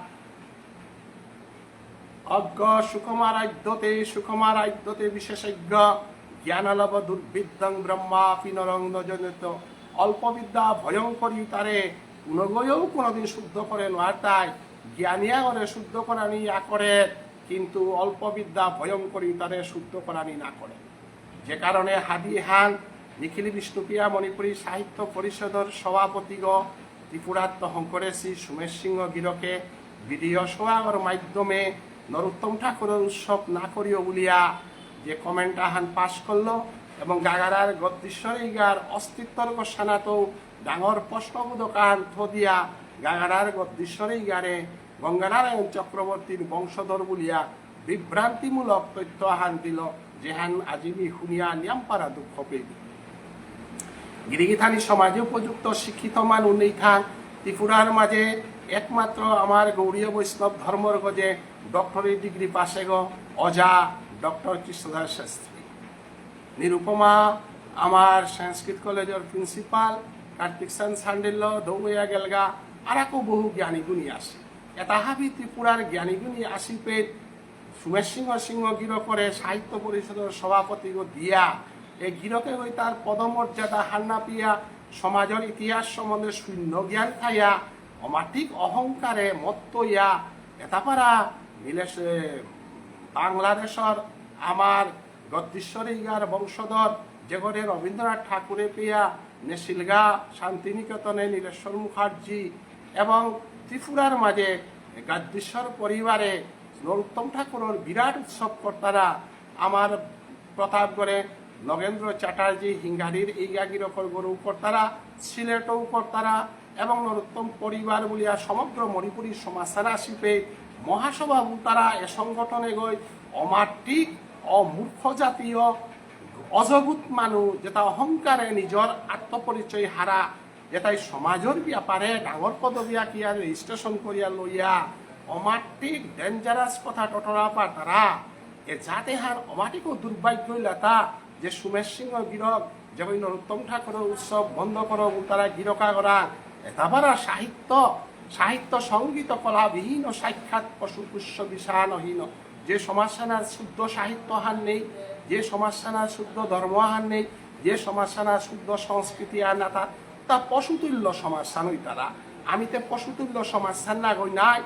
অজ্ঞ সুখমারাধ্যতে, সুখমারাধ্যতে বিশেষজ্ঞ, জ্ঞানলব দুর্বিদ্ধং ব্রহ্মাপি নরং ন জানতে। অল্প বিদ্যা ভয়ঙ্করী তারে কোনোগয়েও কোনোদিন শুদ্ধ করে নোয়ারতাই, জ্ঞানী আগরে শুদ্ধ করানি আকরে, কিন্তু অল্প বিদ্যা ভয়ঙ্করী তারে শুদ্ধ করানি না করে। যে কারণে হাদি হান নিখিল বিষ্ণুপ্রিয়া মণিপুরী সাহিত্য পরিষদর সভাপতিগ ত্রিপুরাত্ত হংকরেসি সুমেশ সিংহ গিরকে ভিডিও সোয়াগর মাধ্যমে নরোত্তম ঠাকুরর উৎসব না করিও বুলিয়া যে কমেন্ট আহান পাস করলো এবং গাগারার গদ্দীশ্বর ইগার অস্তিত্বর গোসানাত ডাঙর প্রশ্নবোধক আহান থদিয়া গাগারার গদ্দীশ্বর ইগারে গঙ্গানারায়ণ চক্রবর্তীর বংশধর বুলিয়া বিভ্রান্তিমূলক তথ্য আহান দিল, যেহান আজি মি হুনিয়া নিয়ামপারা দুঃখ পেইল। গিরিগিথানি সমাজে উপযুক্ত শিক্ষিত মানু নেই থাং। ত্রিপুরার মাঝে একমাত্র আমার গৌড়ীয় বৈষ্ণব ধর্মর গজে ডক্টরেট ডিগ্রি পাসেগ অজা ডক্টর কৃষ্ণধর শাস্ত্রী। নিরুপমা আমার সংস্কৃত কলেজর প্রিন্সিপাল, কার্তিক সেন সান্ডিল্য, দৌয়া গেলগা, আরাকো বহু জ্ঞানী গুণী আসি। এটা হাবি ত্রিপুরার জ্ঞানী গুণী আসি পেট সুমেশ সিংহ সিংহ গিরকরে সাহিত্য পরিষদর সভাপতিগ দিয়া, এ গিরকে গই তার পদমর্যাদা হান্না পিয়া সমাজর ইতিহাস সম্বন্ধে শূন্য জ্ঞান থাইয়া অমাটিক অহংকারে মত্ত ইয়া এতাপারা মিলেছে বাংলাদেশর আমার গদ্দীশ্বর ইগার বংশধর যেগরে রবীন্দ্রনাথ ঠাকুরে পেয়া নেসিলগা শান্তিনিকেতনে নীলেশ্বর মুখার্জি এবং ত্রিপুরার মাঝে গদ্দীশ্বর পরিবারে নরোত্তম ঠাকুরর বিরাট উৎসব করতারা আমার প্রতাপগড়ে নগেন্দ্র চ্যাটার্জি হিঙ্গারির ইগা গিরকর গরু করতারা, সিলেটও করতারা এবং নরোত্তম পরিবার বুলিয়া সমগ্র মণিপুরী সমাজ সারা আসিপে মহাসভা বুলতারা এ সংগঠনে গই অমাটিক অমূর্খ জাতীয় অজগুত মানু যেটা অহংকারে নিজর আত্মপরিচয় হারা, যেটাই সমাজর ব্যাপারে ডাঙর পদবী আকিয়া রেজিস্ট্রেশন করিয়া লইয়া অমাটিক ডেঞ্জারাস কথা টটরা পারতারা। এ জাতে হার অমাটিকও দুর্ভাগ্য ইলাতা যে সুমেশ সিংহ গিরক যেমন নরোত্তম ঠাকুরর উৎসব বন্ধ করো তারা গিরকা করা এতাবারা সাহিত্য সাহিত্য সঙ্গীত কলা বিহীন, সাক্ষাৎ পশু পুষ্য বিষাণহীন। যে সমাজহানার শুদ্ধ সাহিত্য হান নেই, যে সমাজহানার শুদ্ধ ধর্ম হান নেই, যে সমাজহানার শুদ্ধ সংস্কৃতি আর না তা, তা পশুতুল্য সমাজহান হইতারা। আমি তে পশুতুল্য সমাজহান না গই নাই।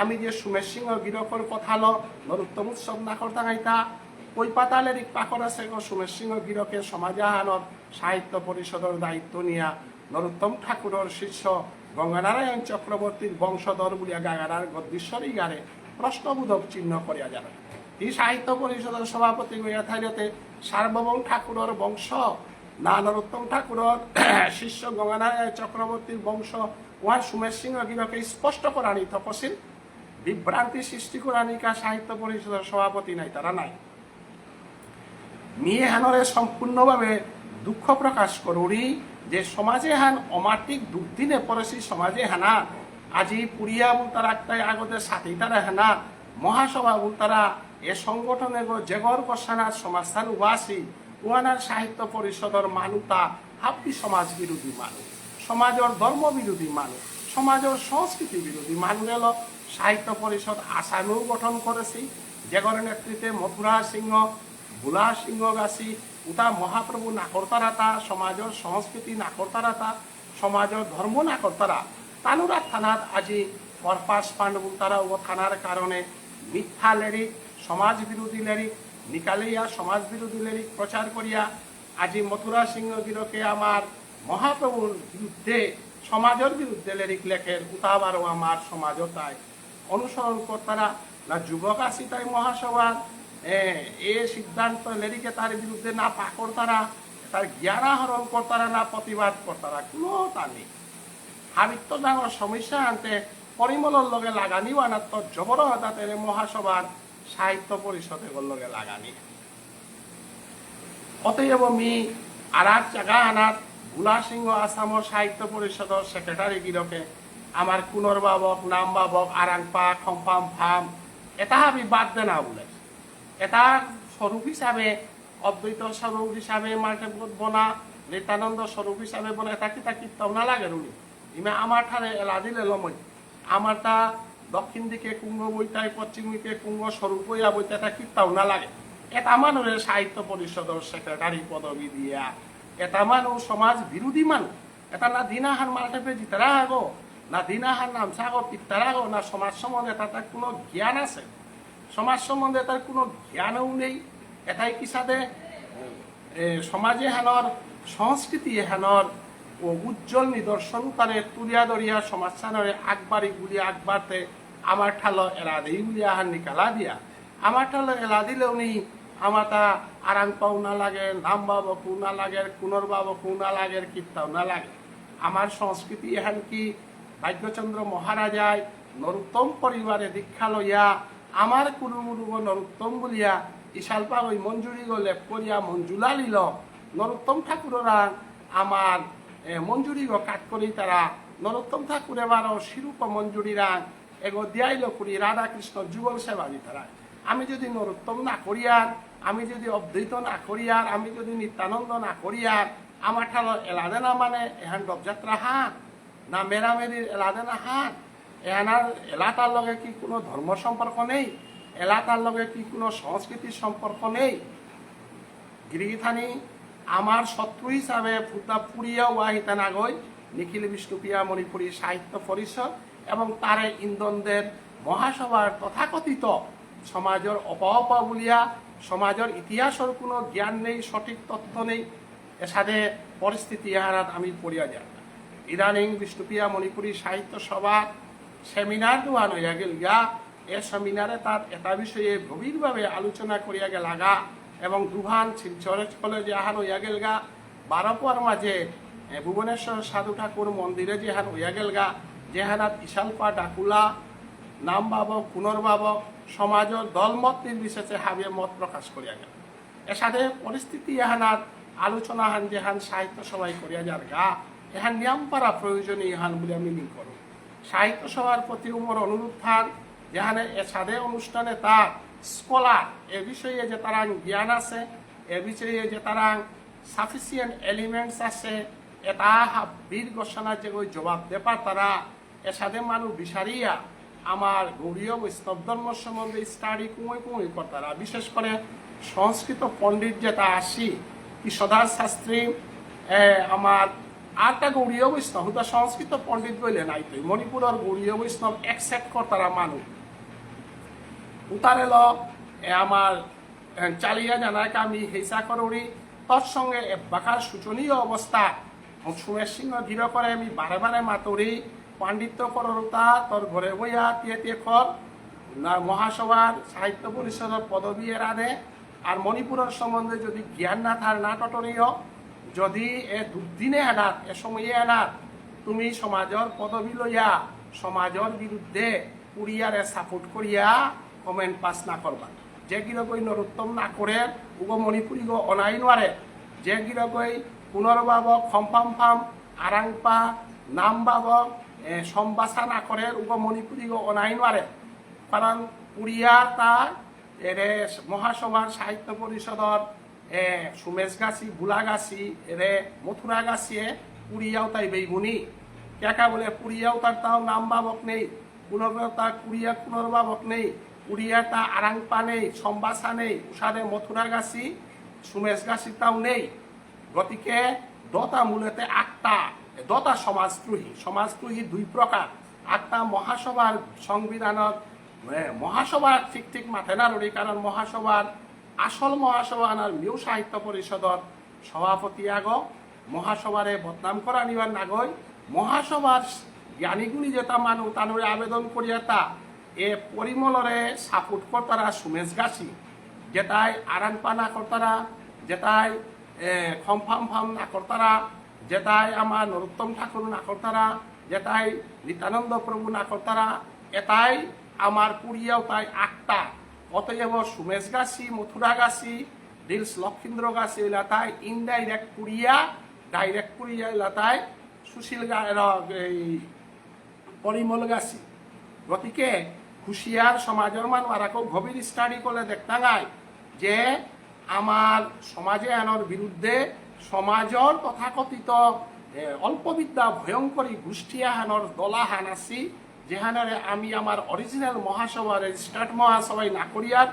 আমি যে সুমের সিংহ গিরকর কথা লো, নরোত্তম উৎসব না করতাঙাইতা, কই পাতালেরিক পাকর আছে গো সুমের সিংহ গিরকে সমাজ আহানর সাহিত্য পরিষদর দায়িত্ব নিয়া নরোত্তম ঠাকুরর শিষ্য গঙ্গানারায়ণ চক্রবর্তীর বংশধর বুলিয়া গাগারার গদ্দীশ্বরী গারে প্রশ্নবোধক চিহ্ন করিয়া যাবে। এই সাহিত্য পরিষদর সভাপতি হইয়া থাইলেতে সার্বভৌম ঠাকুরর বংশ না নরোত্তম ঠাকুরর শিষ্য গঙ্গানারায়ণ চক্রবর্তীর বংশ ওহান সুমের সিংহ গিরকে স্পষ্ট করানি তপশিল বিভ্রান্তি সৃষ্টি করানিকা সাহিত্য পরিষদর সভাপতি নাই, তারা নাই। মি এহানরে সম্পূর্ণভাবে দুঃখ প্রকাশ করুরি যে সমাজ এহান অমাতিক দুর্দিনে পড়েসি সমাজ এহানা। আজি পুরিয়া বুলতারা একটাই আগতে সাথী তারা হেনা মহাসভা বুলতারা এ সংগঠনে গো জেগর কষানা সমাজহান উবাসি ওয়ানার সাহিত্য পরিষদর মানুতা হাব্বি সমাজ বিরোধী মানু, সমাজর ধর্ম বিরোধী মানু, সমাজর সংস্কৃতি বিরোধী মানু এলো সাহিত্য পরিষদ আসামেও গঠন করেসি। জেগর নেতৃত্বে মথুরা সিংহ, ভোলা সিংহ গাছি, উতা মহাপ্রভু না করতারাতা, সমাজর সংস্কৃতি না করতারাতা, সমাজর ধর্ম না করতারা। তানুরা থানাত আজি করপাস ফান্ড বুলতারা ও থানার কারণে মিথ্যা লেরিক, সমাজ বিরোধী লেরিক নিকালিয়া, সমাজ বিরোধী লেরিক প্রচার করিয়া আজি মথুরা সিংহ গিরকে আমার মহাপ্রভুর বিরুদ্ধে, সমাজর বিরুদ্ধে লেরিক লেখের, উতাবারও আমার সমাজও তাই অনুসরণ করতারা। না যুবক আসি তাই মহাসভার এ, এ সিদ্ধান্ত লেরিকে তার বিরুদ্ধে না পাকরতারা, তার জ্ঞান আহরণ করতারা, না প্রতিবাদ করতারা, কোনো তা নেই। হাবিত্ত ডাঙর সমস্যা আনতে পরিমলর লগে লাগানি ওয়ানাত্ত জবর হঠাৎ এরে মহাসভার সাহিত্য পরিষদে লগে লাগানি। অতএব মি আর এক জায়গা আনার ভোলা সিংহ আসামর সাহিত্য পরিষদর সেক্রেটারি গিরকে আমার কুনর বাবক, নাম বাবক, আরাংপা, খম্পাম ফাম, এটা হাবি বাদ দেনা বুলে। এটা স্বরূপ হিসাবে, অদ্বৈত স্বরূপ হিসাবে মার্কেট বনা, নিত্যানন্দ স্বরূপ হিসাবে বনা, এটা কিতা কিত্তাও না লাগে রুনি। ইমে আমার ঠারে এলা দিলে লমই। আমার তা দক্ষিণ দিকে কুঙ্গ বইতাই, পশ্চিম দিকে কুঙ্গ স্বরূপ হইয়া বইতে, এটা কিত্তাও না লাগে। এটা মানুরে সাহিত্য পরিষদর সেক্রেটারি পদবি দিয়া, এটা মানু সমাজ বিরোধী মানু। এটা না দিনাহান মালঠেপে জিতারা আগো, না দিনাহান নামসা আগো, পিত্তারা আগো, না সমাজ সম্বন্ধে তার কোনো জ্ঞান আছে, সমাজ সম্বন্ধে তার কোনো জ্ঞানও নেই। এটাই কিসাদে এ, সমাজ এহানর, সংস্কৃতি এহানর ও উজ্জ্বল নিদর্শন তারে তুলিয়া ধরিয়া সমাজ সানরে আগবাড়ি বুলি আগবাড়তে আমার ঠালো এলা দেই বুলি আহান নিকালা দিয়া। আমার ঠালো এলা দিলেও নি আমার তা আরাং পাও না লাগে, নাম বাবকু না লাগে, কুনর বাবকু না লাগে, কিত্তাও না লাগে। আমার সংস্কৃতি এহান কি ভাগ্যচন্দ্র মহারাজায় নরোত্তম পরিবারে দীক্ষা লইয়া আমার কুলুমুরুগ নরোত্তম বুলিয়া ইশালপাগই মঞ্জুরিগ লেপ করিয়া মঞ্জুলা লিল। নরোত্তম ঠাকুররা আমার এ, মঞ্জুরিগ কাট করি তারা নরোত্তম ঠাকুরে বারো শিরূপ মঞ্জুরিরা এগো দিয়াইল করি রাধাকৃষ্ণ যুগল সেবা দিতারা। আমি যদি নরোত্তম না করিয়ার, আমি যদি অদ্বৈত না করিয়ার, আমি যদি নিত্যানন্দ না করিয়ার, আমার ঠালো এলাদে না মানে এহান ডবযাত্রা হান না মেরামেরির এলাদে না হান। এহানার এলাতার লগে কি কোনো ধর্ম সম্পর্ক নেই? এলাতার লগে কি কোনো সংস্কৃতির সম্পর্ক নেই? গিরিগিথানি আমার শত্রু হিসাবে ফুটা পুরিয়াও আহিতা নাগই নিখিল বিষ্ণুপ্রিয়া মণিপুরী সাহিত্য পরিষদ এবং তারে ইন্দনদের মহাসভার তথাকথিত সমাজর অপাওপা বুলিয়া সমাজর ইতিহাসর কোনো জ্ঞান নেই, সঠিক তথ্য নেই। এসাদে পরিস্থিতি এহানাত আমি পড়িয়া যাই। ইদানিং বিষ্ণুপ্রিয়া মণিপুরী সাহিত্য সভা সেমিনার দুহান হইয়া গেলগা। এ সেমিনারে তার এটা বিষয়ে গভীরভাবে আলোচনা করিয়া গেলাগা এবং দুহান শিলচর কলেজে আহান হইয়া গেলগা। বারো পুয়ার মাঝে এ, ভুবনেশ্বর সাধু ঠাকুর মন্দিরে যেহান হইয়া গেলগা, যেহানাত ইশালপা ডাকুলা, নাম বাবক, পুনর্বাবক, সমাজর দলমত নির্বিশেষে হাবিয়ে মত প্রকাশ করিয়া গেল। এসাদে পরিস্থিতি এহানাত আলোচনা হান যেহান সাহিত্য সভায় করিয়া যারগা, এহান নিয়াম পারা প্রয়োজনীয় হান বলে আমি মনে করি। সাহিত্য সভার প্রতি মোর অনুরোধ থান, যেহানে এসাদে অনুষ্ঠানে তার স্কলার, এ বিষয়ে যে তারাং জ্ঞান আছে, এ বিষয়ে যে তারাং sufficient elements আছে, এটা হাব্বির গোসানা যে ওই জবাব দেপার তারা, এসাদে মানু বিচারিয়া আমার গৌড়ীয় বৈষ্ণব ধর্ম সম্বন্ধে স্টাডি কুঙই কুঙই করতারা। বিশেষ করে সংস্কৃত পণ্ডিত যেতা আসি, কৃষ্ণদাস শাস্ত্রী, এ, আমার আরতা গৌড়ীয় বৈষ্ণব, হুদা সংস্কৃত পণ্ডিত বইলে নাইতই। মণিপুরর গৌড়ীয় বৈষ্ণব একসেপ্ট করতারা মানু। উতারেল, এ, আমার, এ, চালিয়া যানাকা আমি হেইসা করুরি, তৎসঙ্গে এবাকার শোচনীয় অবস্থা। সুমেশ সিংহ গিরকরে আমি বারে বারে মাতুরি, পাণ্ডিত্য কররুতা, তোর ঘরে বইয়া তিয়ে তিয়ে কর, না মহাসভার সাহিত্য পরিষদর পদবী এরাদে, আর মণিপুরর সম্বন্ধে যদি জ্ঞান না থার না টটরিও, যদি এ দুর্দিনে আনাত, এ সময়ে আনাত, তুমি সমাজর পদবী লইয়া সমাজর বিরুদ্ধে পুরিয়ারে সাপোর্ট করিয়া কমেন্ট পাস না করবা। যে গিরকই নরোত্তম না করে, উগো মণিপুরীগো অনাই নোয়ারে। যে গিরকই পুনর্ভাবক, খম্পামফাম, আরাংপা, নামভাবক, এ, সম্ভাষা না করে, উগো মণিপুরীগো অনাই নোয়ারে। কারণ পুরিয়া তা এরে মহাসভার সাহিত্য পরিষদর এ, সুমেশ গাছি, বুলা গাছি, এরে মথুরা গাছিয়ে পুরিয়াও তাই বেইবুনি। কেকা বুলে পুরিয়াও তার তাও নামভাবক নেই, পুনর্ভাবক তার পুরিয়া পুনর্ভাবক নেই, পুরিয়া তা আরাংপা নেই, সম্ভাষা নেই, উষাদে মথুরা গাছি, সুমেশ গাছি তাও নেই। গতিকে দতা মূলেতে আক্তা, দতা সমাজদ্রোহী। সমাজদ্রোহী দুই প্রকার। আক্তা মহাসভার সংবিধানর, এ, মহাসভা ঠিক ঠিক মাতে না রুড়ি, কারণ মহাসভার আসল মহাসভা আনার মিউ সাহিত্য পরিষদর সভাপতি আগো। মহাসভারে বদনাম করা নিবার নাগই। মহাসভার জ্ঞানীগুণী যেতা মানু তানুরে আবেদন করিয়া তা এ পরিমলরে সাপোর্ট করতারা সুমেশ গাছি, যেতাই আরাংপা না করতারা, যেতাই, এ, খম্পামফাম না করতারা, যেতাই আমার নরোত্তম ঠাকুর না করতারা, যেতাই নিত্যানন্দ প্রভু না করতারা, এতাই আমার পুরিয়াও তাই আক্তা। অতএব সুমেশ গাছি, মথুরা গাছি, ডিলস লক্ষীন্দ্র গাছি ইলাতাই ইনডাইরেক্ট পুরিয়া, ডাইরেক্ট পুরিয়া ইলাতাই সুশীল গা-, এর, এই পরিমল গাছি। গতিকে হুঁশিয়ার সমাজর মানু আর আকৌ গভীর স্টাডি করলে দেখতাঙাই যে আমার সমাজ এহানর বিরুদ্ধে সমাজর তথাকথিত, এ, অল্পবিদ্যা ভয়ঙ্করী গোষ্ঠী আহানর দলাহান আছি, যেহানরে আমি আমার অরিজিনাল মহাসভা, রেজিস্টার্ড মহাসভায় না করিয়ার,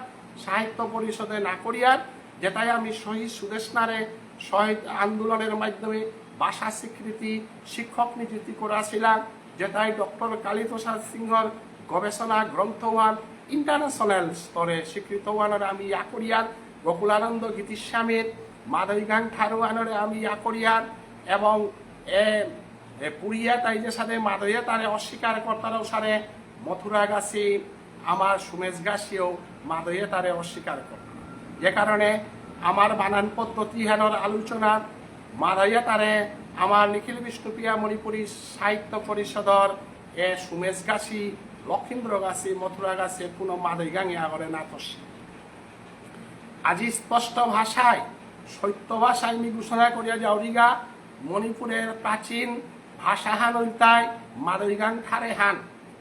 সাহিত্য পরিষদে না করিয়ার, যেতাই আমি শহীদ সুদেষ্ণারে শহীদ আন্দোলনের মাধ্যমে ভাষা স্বীকৃতি, শিক্ষক নিযুক্তি করাছিলাম, যেতাই ডক্টর কালীপ্রসাদ সিংহর গবেষণা গ্রন্থহান ইন্টারন্যাশনাল স্তরে স্বীকৃত হানরে আমি ইয়া করিয়ার, গোকুলানন্দ গীতিস্বামীর মাদই গাং ঠারহানরে আমি ইয়া করিয়ার, এবং এ, এ পুরিয়া তাই যেসাদে মাদইয়ে তারে অস্বীকার করতারা উসারে মথুরা গাছি, আমার সুমেশ গাছিও মাদইয়ে তারে অস্বীকার করতারা। যে কারণে আমার বানান পদ্ধতি হানর আলোচনা মাদইয়ে তারে আমার নিখিল বিষ্ণুপ্রিয়া মণিপুরী সাহিত্য পরিষদর এ সুমেশ গাছি, লক্ষীন্দ্র গাছি, মথুরা গাছি কোনো মাদই গাঙে আগরে না তসি। আজি স্পষ্ট ভাষায়, সত্য ভাষায় আমি ঘোষণা করিয়া যাওরিগা, মণিপুরের প্রাচীন ভাষাহান ইলতাই মাদই গাং ঠারেহান।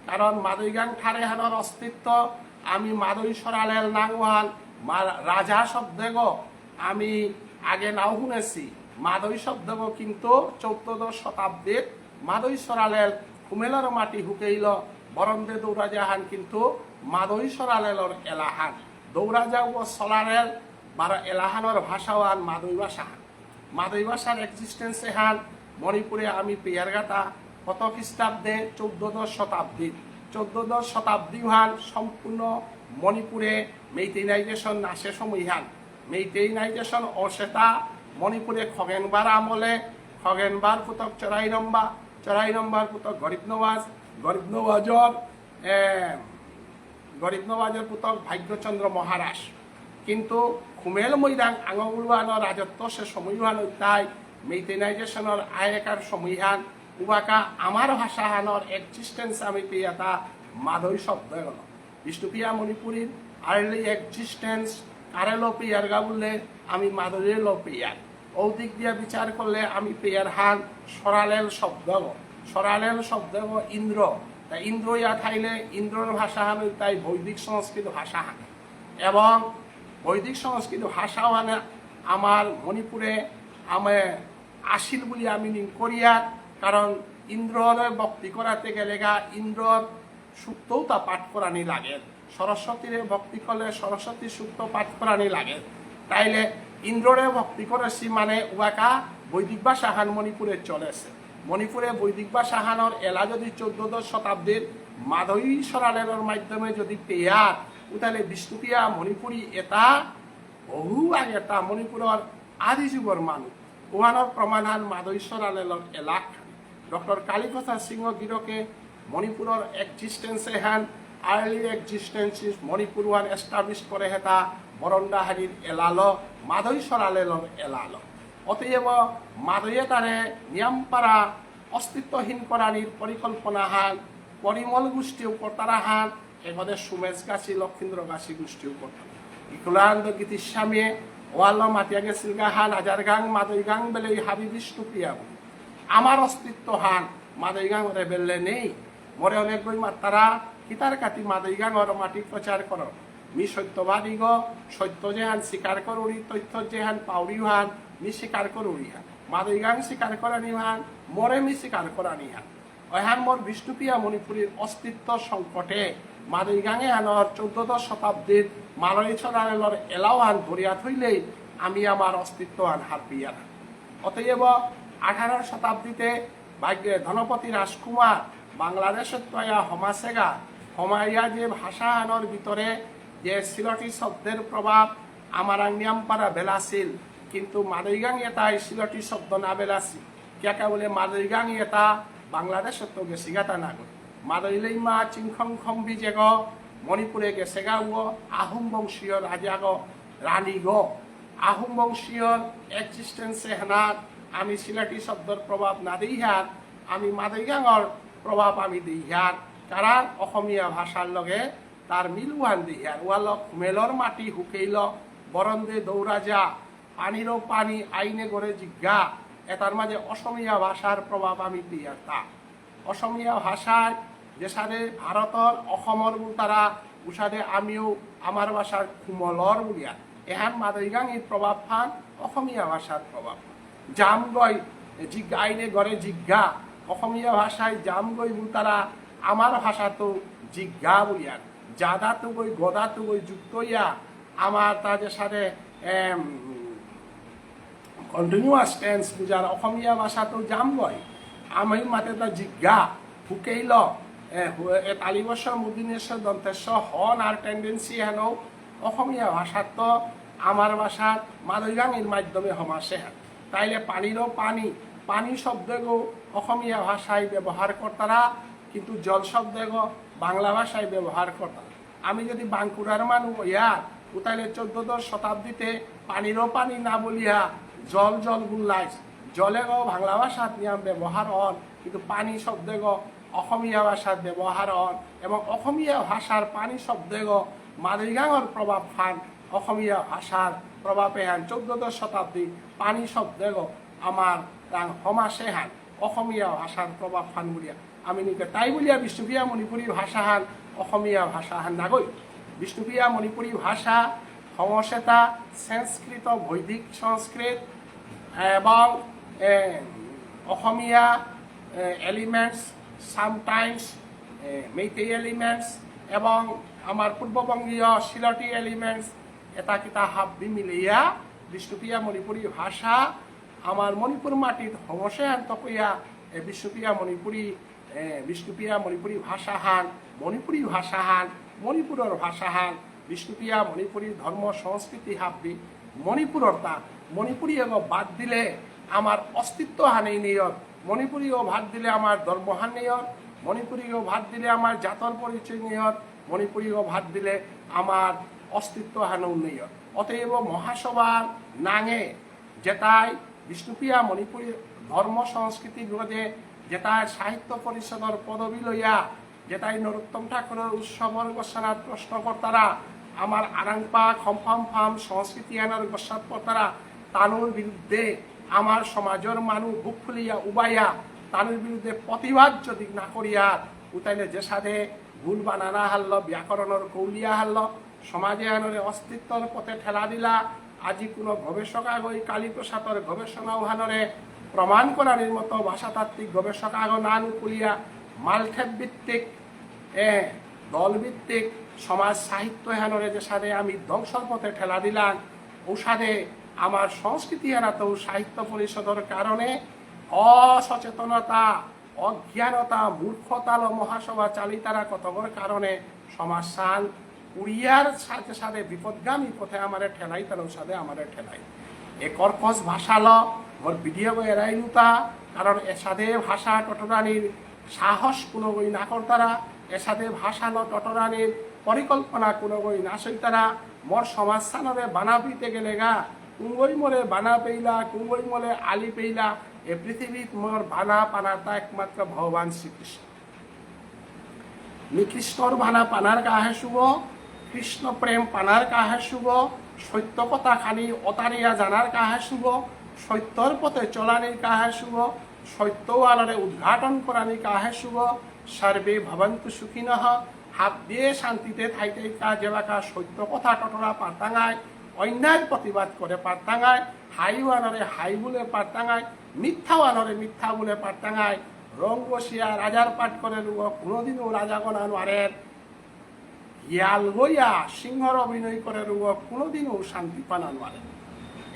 কারণ মাদই গাং ঠারেহানর অস্তিত্ব আমি মাদই সরালেল নাঙহান মা-, রাজা শব্দগ আমি আগে নাও শুনেছি। মাদই শব্দগ কিন্তু চৌদ্দশ শতাব্দীত মাদই সরালেল খুমেলর মাটি হুকেইল বরন্দে দৌরাজাহান কিন্তু মাদই সরালেলর এলাহান। দৌরাজা ও সরালেল বারো এলাহানর ভাষাহান মাদই ভাষাহান। মাদই ভাষার এক্সিস্টেন্স এহান মণিপুরে আমি পেয়ারগাতা কত খ্রিস্টাব্দে চৌদ্দশ শতাব্দী। চৌদ্দশ শতাব্দী হান সম্পূর্ণ মণিপুরে মেইতেইনাইজেশন নাশে সময়হান। মেইতেইনাইজেশন অসেতা মণিপুরে খগেনবার আমলে খগেনবার পুতক চরাইরম্বা, চরাইরম্বার পুতক গরিব নওয়াজ, গরিব নওয়াজর, এ, গরিব নওয়াজর পুতক ভাগ্যচন্দ্র মহারাজ। কিন্তু খুমেল মৈরাং আঙগুলুয়ানো রাজত্ব সে সময়হান তাই মেইতেনাইজেশনর আয়েকার সময়হান উবাকা আমার ভাষাহানর এক্সিস্টেন্স আমি পেয়াতা মাদই শব্দ এগোলো। বিষ্ণুপ্রিয়া মণিপুরীর আর্লি এক্সিস্টেন্স কারে লো পেয়ার গা বললে আমি মাদইয়ে লো পেয়ার। ঔদিক দিয়া বিচার করলে আমি পেয়ার হান সরালেল শব্দ এগো। সরালেল শব্দ এগো ইন্দ্র। তা ইন্দ্র ইয়া থাইলে ইন্দ্রর ভাষাহান তাই বৈদিক সংস্কৃত ভাষাহান। এবং বৈদিক সংস্কৃত ভাষাহান আমার মণিপুরে আমি আসিল বুলি আমি নিন করিয়ার। কারণ ইন্দ্ররে ভক্তি করাতে গেলেগা ইন্দ্রর সূক্তও তা পাঠ করানি লাগে। সরস্বতীরে ভক্তি করলে সরস্বতী সূক্ত পাঠ করানি লাগে। তাইলে ইন্দ্ররে ভক্তি করেছি মানে উবাকা বৈদিক ভাষাহান মণিপুরে চলেছে। মণিপুরে বৈদিক ভাষাহানর এলা যদি চোদ্দদশ শতাব্দীর মাদৈ সরালেলর মাধ্যমে যদি পেয়ার, উতালে বিষ্ণুপ্রিয়া মণিপুরী এটা বহু আগে তা মণিপুরর আদি যুগর মানুষ। ওহানর প্রমাণহান মাদৈ সরালেলর এলাক। ডক্টর কালীপ্রসাদ সিংহ গিরকে মণিপুরর এক্সিস্টেন্স এহান, early existence is Manipur one establish করে হেতা বরণ্ডাহারির এলালো, মাদৈ সরালেলর এলালো। অতএব মাদৈয়ে তারে নিয়ামপারা অস্তিত্বহীন করানির পরিকল্পনাহান পরিমল গোষ্ঠী ও কর্তারাহান এগদে সুমেশ গাছি, লক্ষীন্দ্র গাছি গোষ্ঠী ও কর্তারা। ইকুলানন্দ গীতিস্বামী ওয়াল্লা মাতিয়া গেছিল গাহান আজার গাং মাদৈ গাং বেলে হাবি বিষ্ণুপ্রিয়া বলে। আমার অস্তিত্বহান মাদৈ গাঙরে বেললে নেই। মোরে অনেক গই মাত্তারা হিতার কাতি মাদৈ গাঙর মাটি প্রচার করো। মি সত্যবাদী গো, সত্য যেহান স্বীকার করুরি, তথ্য যেহান পাউরি হান, মি স্বীকার করুরি হান। মাদৈ গাং স্বীকার করানি হান, মোরে মি স্বীকার করানি হান। অহান মোর বিষ্ণুপ্রিয়া মণিপুরীর অস্তিত্ব সংকটে মাদৈ গাঙে আনর চৌদ্দদশ শতাব্দীর মালয় ছড়ালেলর এলাওহান ধরিয়া থইলেই আমি আমার অস্তিত্ব আন হারপিয়ার। অতএব আঠারো শতাব্দীতে ভাগ্যে ধনপতি রাজকুমার বাংলাদেশত তয়া হমাসেগা, হমাইয়া যে ভাষা আনর ভিতরে যে সিলটি শব্দের প্রভাব আমার নিয়ামপারা বেলাসিল, কিন্তু মাদৈগাং এতাই সিলটি শব্দ না বেলাসি। কিয়াকা বুলে মাদৈগাং এতা বাংলাদেশত গেসিগাতা নাগো। মাদৈ লেইমা চিংখং খম্বি যেগ মণিপুরে গেসেগা ও আহোম বংশীয় রাজাগ রানীগ। আহোম বংশীয় এক্সিস্টেন্স এহানাত আমি সিলেটি শব্দর প্রভাব না দেইহার, আমি মাদৈগাঙর প্রভাব আমি দেইহার। কারণ অসমীয়া ভাষার লগে তার মিল ওহান দেইহার। ওয়াল খুমেলর মাটি হুকেইল, বরন্দে দৌরা যা, পানিরও পানি আইনে গড়ে জিজ্ঞা। এটার মাঝে অসমীয়া ভাষার প্রভাব আমি পেয়ার তা। অসমীয়া ভাষায় যেসাদে ভারতর অসমর বুলতারা, উসাদে আমিও আমার ভাষার খুমলর বুলিয়া। এহান মাদৈগাঙির প্রভাব ফান, অসমীয়া ভাষার প্রভাব ফান। জামগই, জিজ্ঞা আইনে গড়ে জিজ্ঞা। অসমীয়া ভাষায় জামগই বুলতারা, আমার ভাষা তো জিজ্ঞা বুলিয়া। জাদা তো গই, গদা তো গই যুক্ত ইয়া, আমার তা যেসাদে, এম, কন্টিনিউয়াস টেন্স বুঝার অসমীয়া ভাষাত জামগই। আমি মাতে তা জিজ্ঞা, হুকেইল, এ, হু-, এ, তালিবস্য মূর্ধন্যস্য দন্ত্যস্য হন আর টেন্ডেন্সি হেন অসমীয়া ভাষাত আমার ভাষার মাদৈগাঙির মাধ্যমে হমাসে হেন। তাইলে পানিরও পানি, পানি শব্দগ অসমীয়া ভাষায় ব্যবহার করতারা, কিন্তু জল শব্দগ বাংলা ভাষায় ব্যবহার করতারা। আমি যদি বাঁকুড়ার মানু ইয়ার, উতাইলে চৌদ্দদশ শতাব্দীতে পানিরও পানি না বলিয়া জল জল বুল্লাইস। জলেগ বাংলা ভাষাত নিয়াম ব্যবহার অর, কিন্তু পানি শব্দগ অসমীয়া ভাষাত ব্যবহার অর, এবং অসমীয়া ভাষার পানি শব্দগ মাদৈগাঙর প্রভাব ফান, অসমীয়া ভাষার প্রভাব এহান চৌদ্দদশ শতাব্দী পানি শব্দগ আমার রাং হমাসে হান অসমীয়া ভাষার প্রভাব ফান বুলিয়া। আমি নিকে তাই বুলিয়া বিষ্ণুপ্রিয়া মণিপুরী ভাষাহান অসমীয়া ভাষাহান নাগই। বিষ্ণুপ্রিয়া মণিপুরী ভাষা হঙসেতা সংস্কৃত, বৈদিক সংস্কৃত এবং, এ, অসমীয়া, এ, এলিমেন্টস, সামটাইমস, এ, মেইতেই এলিমেন্টস এবং আমার পূর্ববঙ্গীয় সিলটি এলিমেন্টস, এটা কিতা হাব্বি মিলিয়া বিষ্ণুপ্রিয়া মণিপুরী ভাষা আমার মণিপুর মাটিত হঙসে হান তকইয়া, এ, বিষ্ণুপ্রিয়া মণিপুরী, এ, বিষ্ণুপ্রিয়া মণিপুরী ভাষাহান, মণিপুরী ভাষাহান, মণিপুরর ভাষাহান, বিষ্ণুপ্রিয়া মণিপুরী ধর্ম সংস্কৃতি হাব্বি মণিপুরর তা। মণিপুরী এগো বাদ দিলে আমার অস্তিত্ব হানেই নেই অর। মণিপুরী ও বাদ দিলে আমার ধর্ম হান নেই অর। মণিপুরী ও বাদ দিলে আমার জাতর পরিচয় নেই অর। মণিপুরী ও বাদ দিলে আমার অস্তিত্ব হানও নেই অর। অতএব মহাসভার নাঙে যেতাই বিষ্ণুপ্রিয়া মণিপুরী ধর্ম সংস্কৃতির বিরুদ্ধে যেতাই সাহিত্য পরিষদর পদবী লইয়া যেতাই নরোত্তম ঠাকুরর উৎসবর গোসানাত প্রশ্ন করতারা, আমার আরাংপা খম্পাম ফাম সংস্কৃতি আনার গোসাত করতারা, তানুর বিরুদ্ধে আমার সমাজর মানু বুক ফুলিয়া উবাইয়া তানুর বিরুদ্ধে প্রতিবাদ যদি না করিয়ার, উতাইলে যেসাদে ভুল বানানা হারল, ব্যাকরণর কৌলিয়া হারল, সমাজ এহানরে অস্তিত্বর পথে ঠেলা দিলা। আজি কোনো গবেষক আগই কালীপ্রসাদর গবেষণা ওহানরে প্রমাণ করানির মতো ভাষাতাত্ত্বিক গবেষক আগ না নিকুলিয়া মালঠেপ ভিত্তিক, এ, দল ভিত্তিক সমাজ সাহিত্য এহানরে যেসাদে আমি ধ্বংসর পথে ঠেলা দিলাম, ঔসাদে আমার সংস্কৃতি এহানাত সাহিত্য পরিষদর কারণে অসচেতনতা, অজ্ঞানতা, মূর্খতালো মহাসভা চালিতারা কতগর কারণে সমাজহান উড়িয়ার সাথে সাথে বিপদগামী পথে আমারে ঠেলাই, তাহলে সাথে আমারে ঠেলাই। এ কর্কশ ভাষালো মোর ভিডিও এরাইলুতা, কারণ এসাদে ভাষা টটরানির সাহস কোনোগই না করতারা, এসাদে ভাষালো টটরানির পরিকল্পনা কোনোগই না সইতারা। মোর সমাজহানরে বানা পেইতে গেলেগা, কুঙগই মোরে বানা পেইলা, কুঙগই মোরে আলি পেইলা, এ পৃথিবীত মোর বানা পানাতা একমাত্র ভগবান শ্রীকৃষ্ণ। মি কৃষ্ণর বানা পানার কাহে শুভ, কৃষ্ণ প্রেম পানার কাহে শুভ, সত্য কথা খানি অতারিয়া জানার কাহে শুভ, সত্যর পথে চলানির কাহে শুভ, সত্য আলোরে উদ্ঘাটন করানির কাহে শুভ। সর্বে ভবন্তু সুখিনঃ। হাব্বিয়ে শান্তিতে থাইতে কা যেবাকা সত্য কথা টটরা পারতাঙাই, অন্যায় প্রতিবাদ করে পারতাঙাই, হাইওয়ানরে হাই বলে পারতাঙাই, মিথ্যাওয়ানরে মিথ্যা বলে পারতাঙাই। রং বসিয়া রাজার পাঠ করে রুগ কোনোদিনও রাজা গনা নোয়ারের। হিয়াল হইয়া সিংহর অভিনয় করে রুগ কোনোদিনও শান্তি পানা নোয়ারে।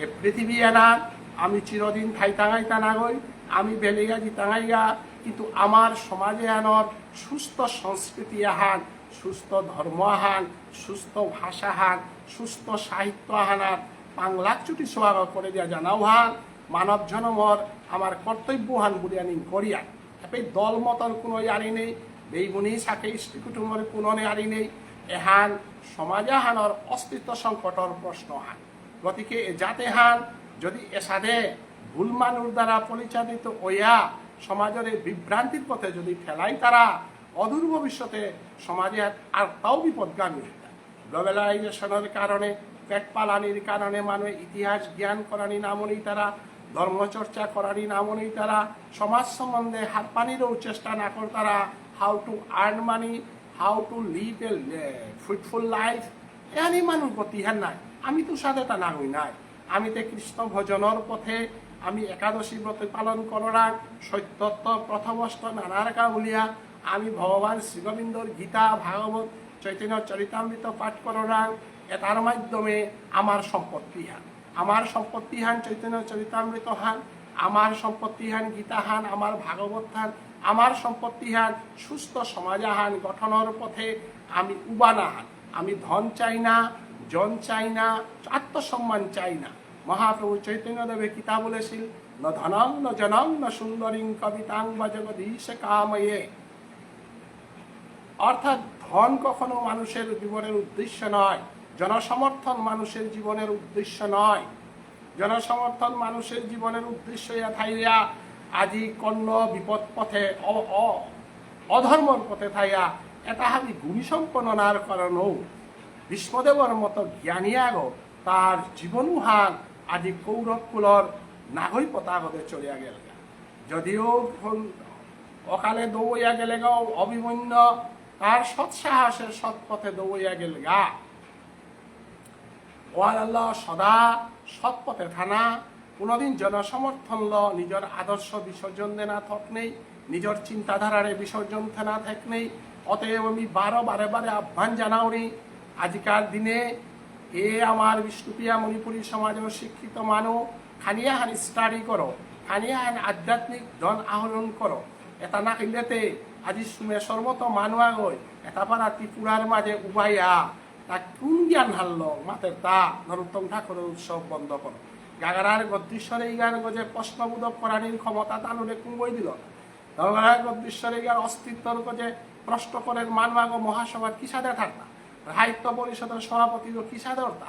এ পৃথিবী এনার আমি চিরদিন থাইতাঙাই তা নাগই, আমি বেলেয়া জিতাঙাইগা, কিন্তু আমার সমাজ এহানর সুস্থ সংস্কৃতি আহান, সুস্থ ধর্ম আহান, সুস্থ ভাষা আহান, সুস্থ সাহিত্য আহানার পাংলাক চুটি সোয়াগ করে দিয়া জানাও হান, মানব জনমর আমার কর্তব্য হান বুলিয়া নিং করিয়া। এপে দল মতর কোনো ইয়ারি নেই, বেইবুনি সাকে স্ত্রী কুটুমর কোনো ইয়ারি নেই। এহান সমাজ আহানর অস্তিত্ব সংকটর প্রশ্ন হান। গতিকে এ জাত এহান যদি এসাদে ভুল মানুর দ্বারা পরিচালিত হইয়া সমাজরে বিভ্রান্তির পথে যদি ঠেলাই তারা, অদূর ভবিষ্যতে সমাজে আর তাও বিপদগামী হইতা। গ্লোবালাইজেশনের কারণে, পেট পালানির কারণে মানুষ ইতিহাস জ্ঞান করানি নামনি তারা, ধর্মচর্চা করানি নামনি তারা, সমাজ সম্বন্ধে হারপানিরও চেষ্টা না করতারা, how to earn money, how to live a fruitful life, এহানি মানুষ গতিহান নাই। আমি তো সাদে তা নাগই নাই। আমি তে কৃষ্ণ ভজনর পথে, আমি একাদশী ব্রত পালন কররাং, সত্যত্ব পথভ্রষ্ট নানার কা বুলিয়া, আমি ভগবান শ্রীগোবিন্দর গীতা, ভাগবত, চৈতন্য চরিতামৃত পাঠ কররাং, এটার মাধ্যমে আমার সম্পত্তি হান, আমার সম্পত্তি হান চৈতন্য চরিতামৃত হান, আমার সম্পত্তি হান গীতা হান, আমার ভাগবত হান, আমার সম্পত্তি হান সুস্থ সমাজ আহান গঠনর পথে আমি উবানা হান। আমি ধন চাই না, জন চাই না, আত্মসম্মান চাই না। মহাপ্রভু চৈতন্যদেবে গীতা বলেছিল, "ন ধনং ন জনং ন সুন্দরীং কবিতাং বা জগদীশ কাময়ে।" অর্থাৎ ধন কখনো মানুষের জীবনের উদ্দেশ্য নয়, জনসমর্থন মানুষের জীবনের উদ্দেশ্য নয়। জনসমর্থন মানুষের জীবনের উদ্দেশ্য ইয়া থাইয়া আজি কর্ণ বিপদ পথে অ-, অ-, অধর্মর পথে থাইয়া এটা হাবি গুণী সম্পন্ন নার কারণও ভীষ্মদেবর মতো জ্ঞানী আগো তার জীবনহান আজি কৌরব কুলর নাগই পতাগদে চলিয়া গেলগা। যদিও অকালে দৌড়িয়া গেলেগা অভিমন্যু, তার সৎসাহসে সৎ পথে দৌড়িয়া গেলগা। ওয়াল্লাহ সদা সৎ পথে থানা, কোনোদিন জনসমর্থন ল নিজের আদর্শ বিসর্জন দেনা থক নেই, নিজের চিন্তাধারারে বিসর্জন থানা থাক নেই। অতএব আমি বারো বারে বারে আহ্বান জানাওরি, আজিকার দিনে এ আমার বিষ্ণুপ্রিয়া মণিপুরী সমাজের শিক্ষিত মানু, খানিয়া হান স্টাডি করো, খানিয়া হান আধ্যাত্মিক ধন আহরণ করো। এটা না করলেতে আজি সুমেশর মতো মানু আগই এটা পারা ত্রিপুরার মাঝে উবাইয়া তা কোন জ্ঞান হারল মাতের তা নরোত্তম ঠাকুরের উৎসব বন্ধ করো। গাগারার গদ্দীশ্বরে ইগার গজে প্রশ্নবোধক করানির ক্ষমতা তানুরে কুঙ্গই দিল না। গাগারার গদ্দীশ্বরে ইগার অস্তিত্বর গজে প্রশ্ন করের মানু আগ মহাসভার কিসাদে থাকতা, সাহিত্য পরিষদের সভাপতিগ কিসাদে অর্তা।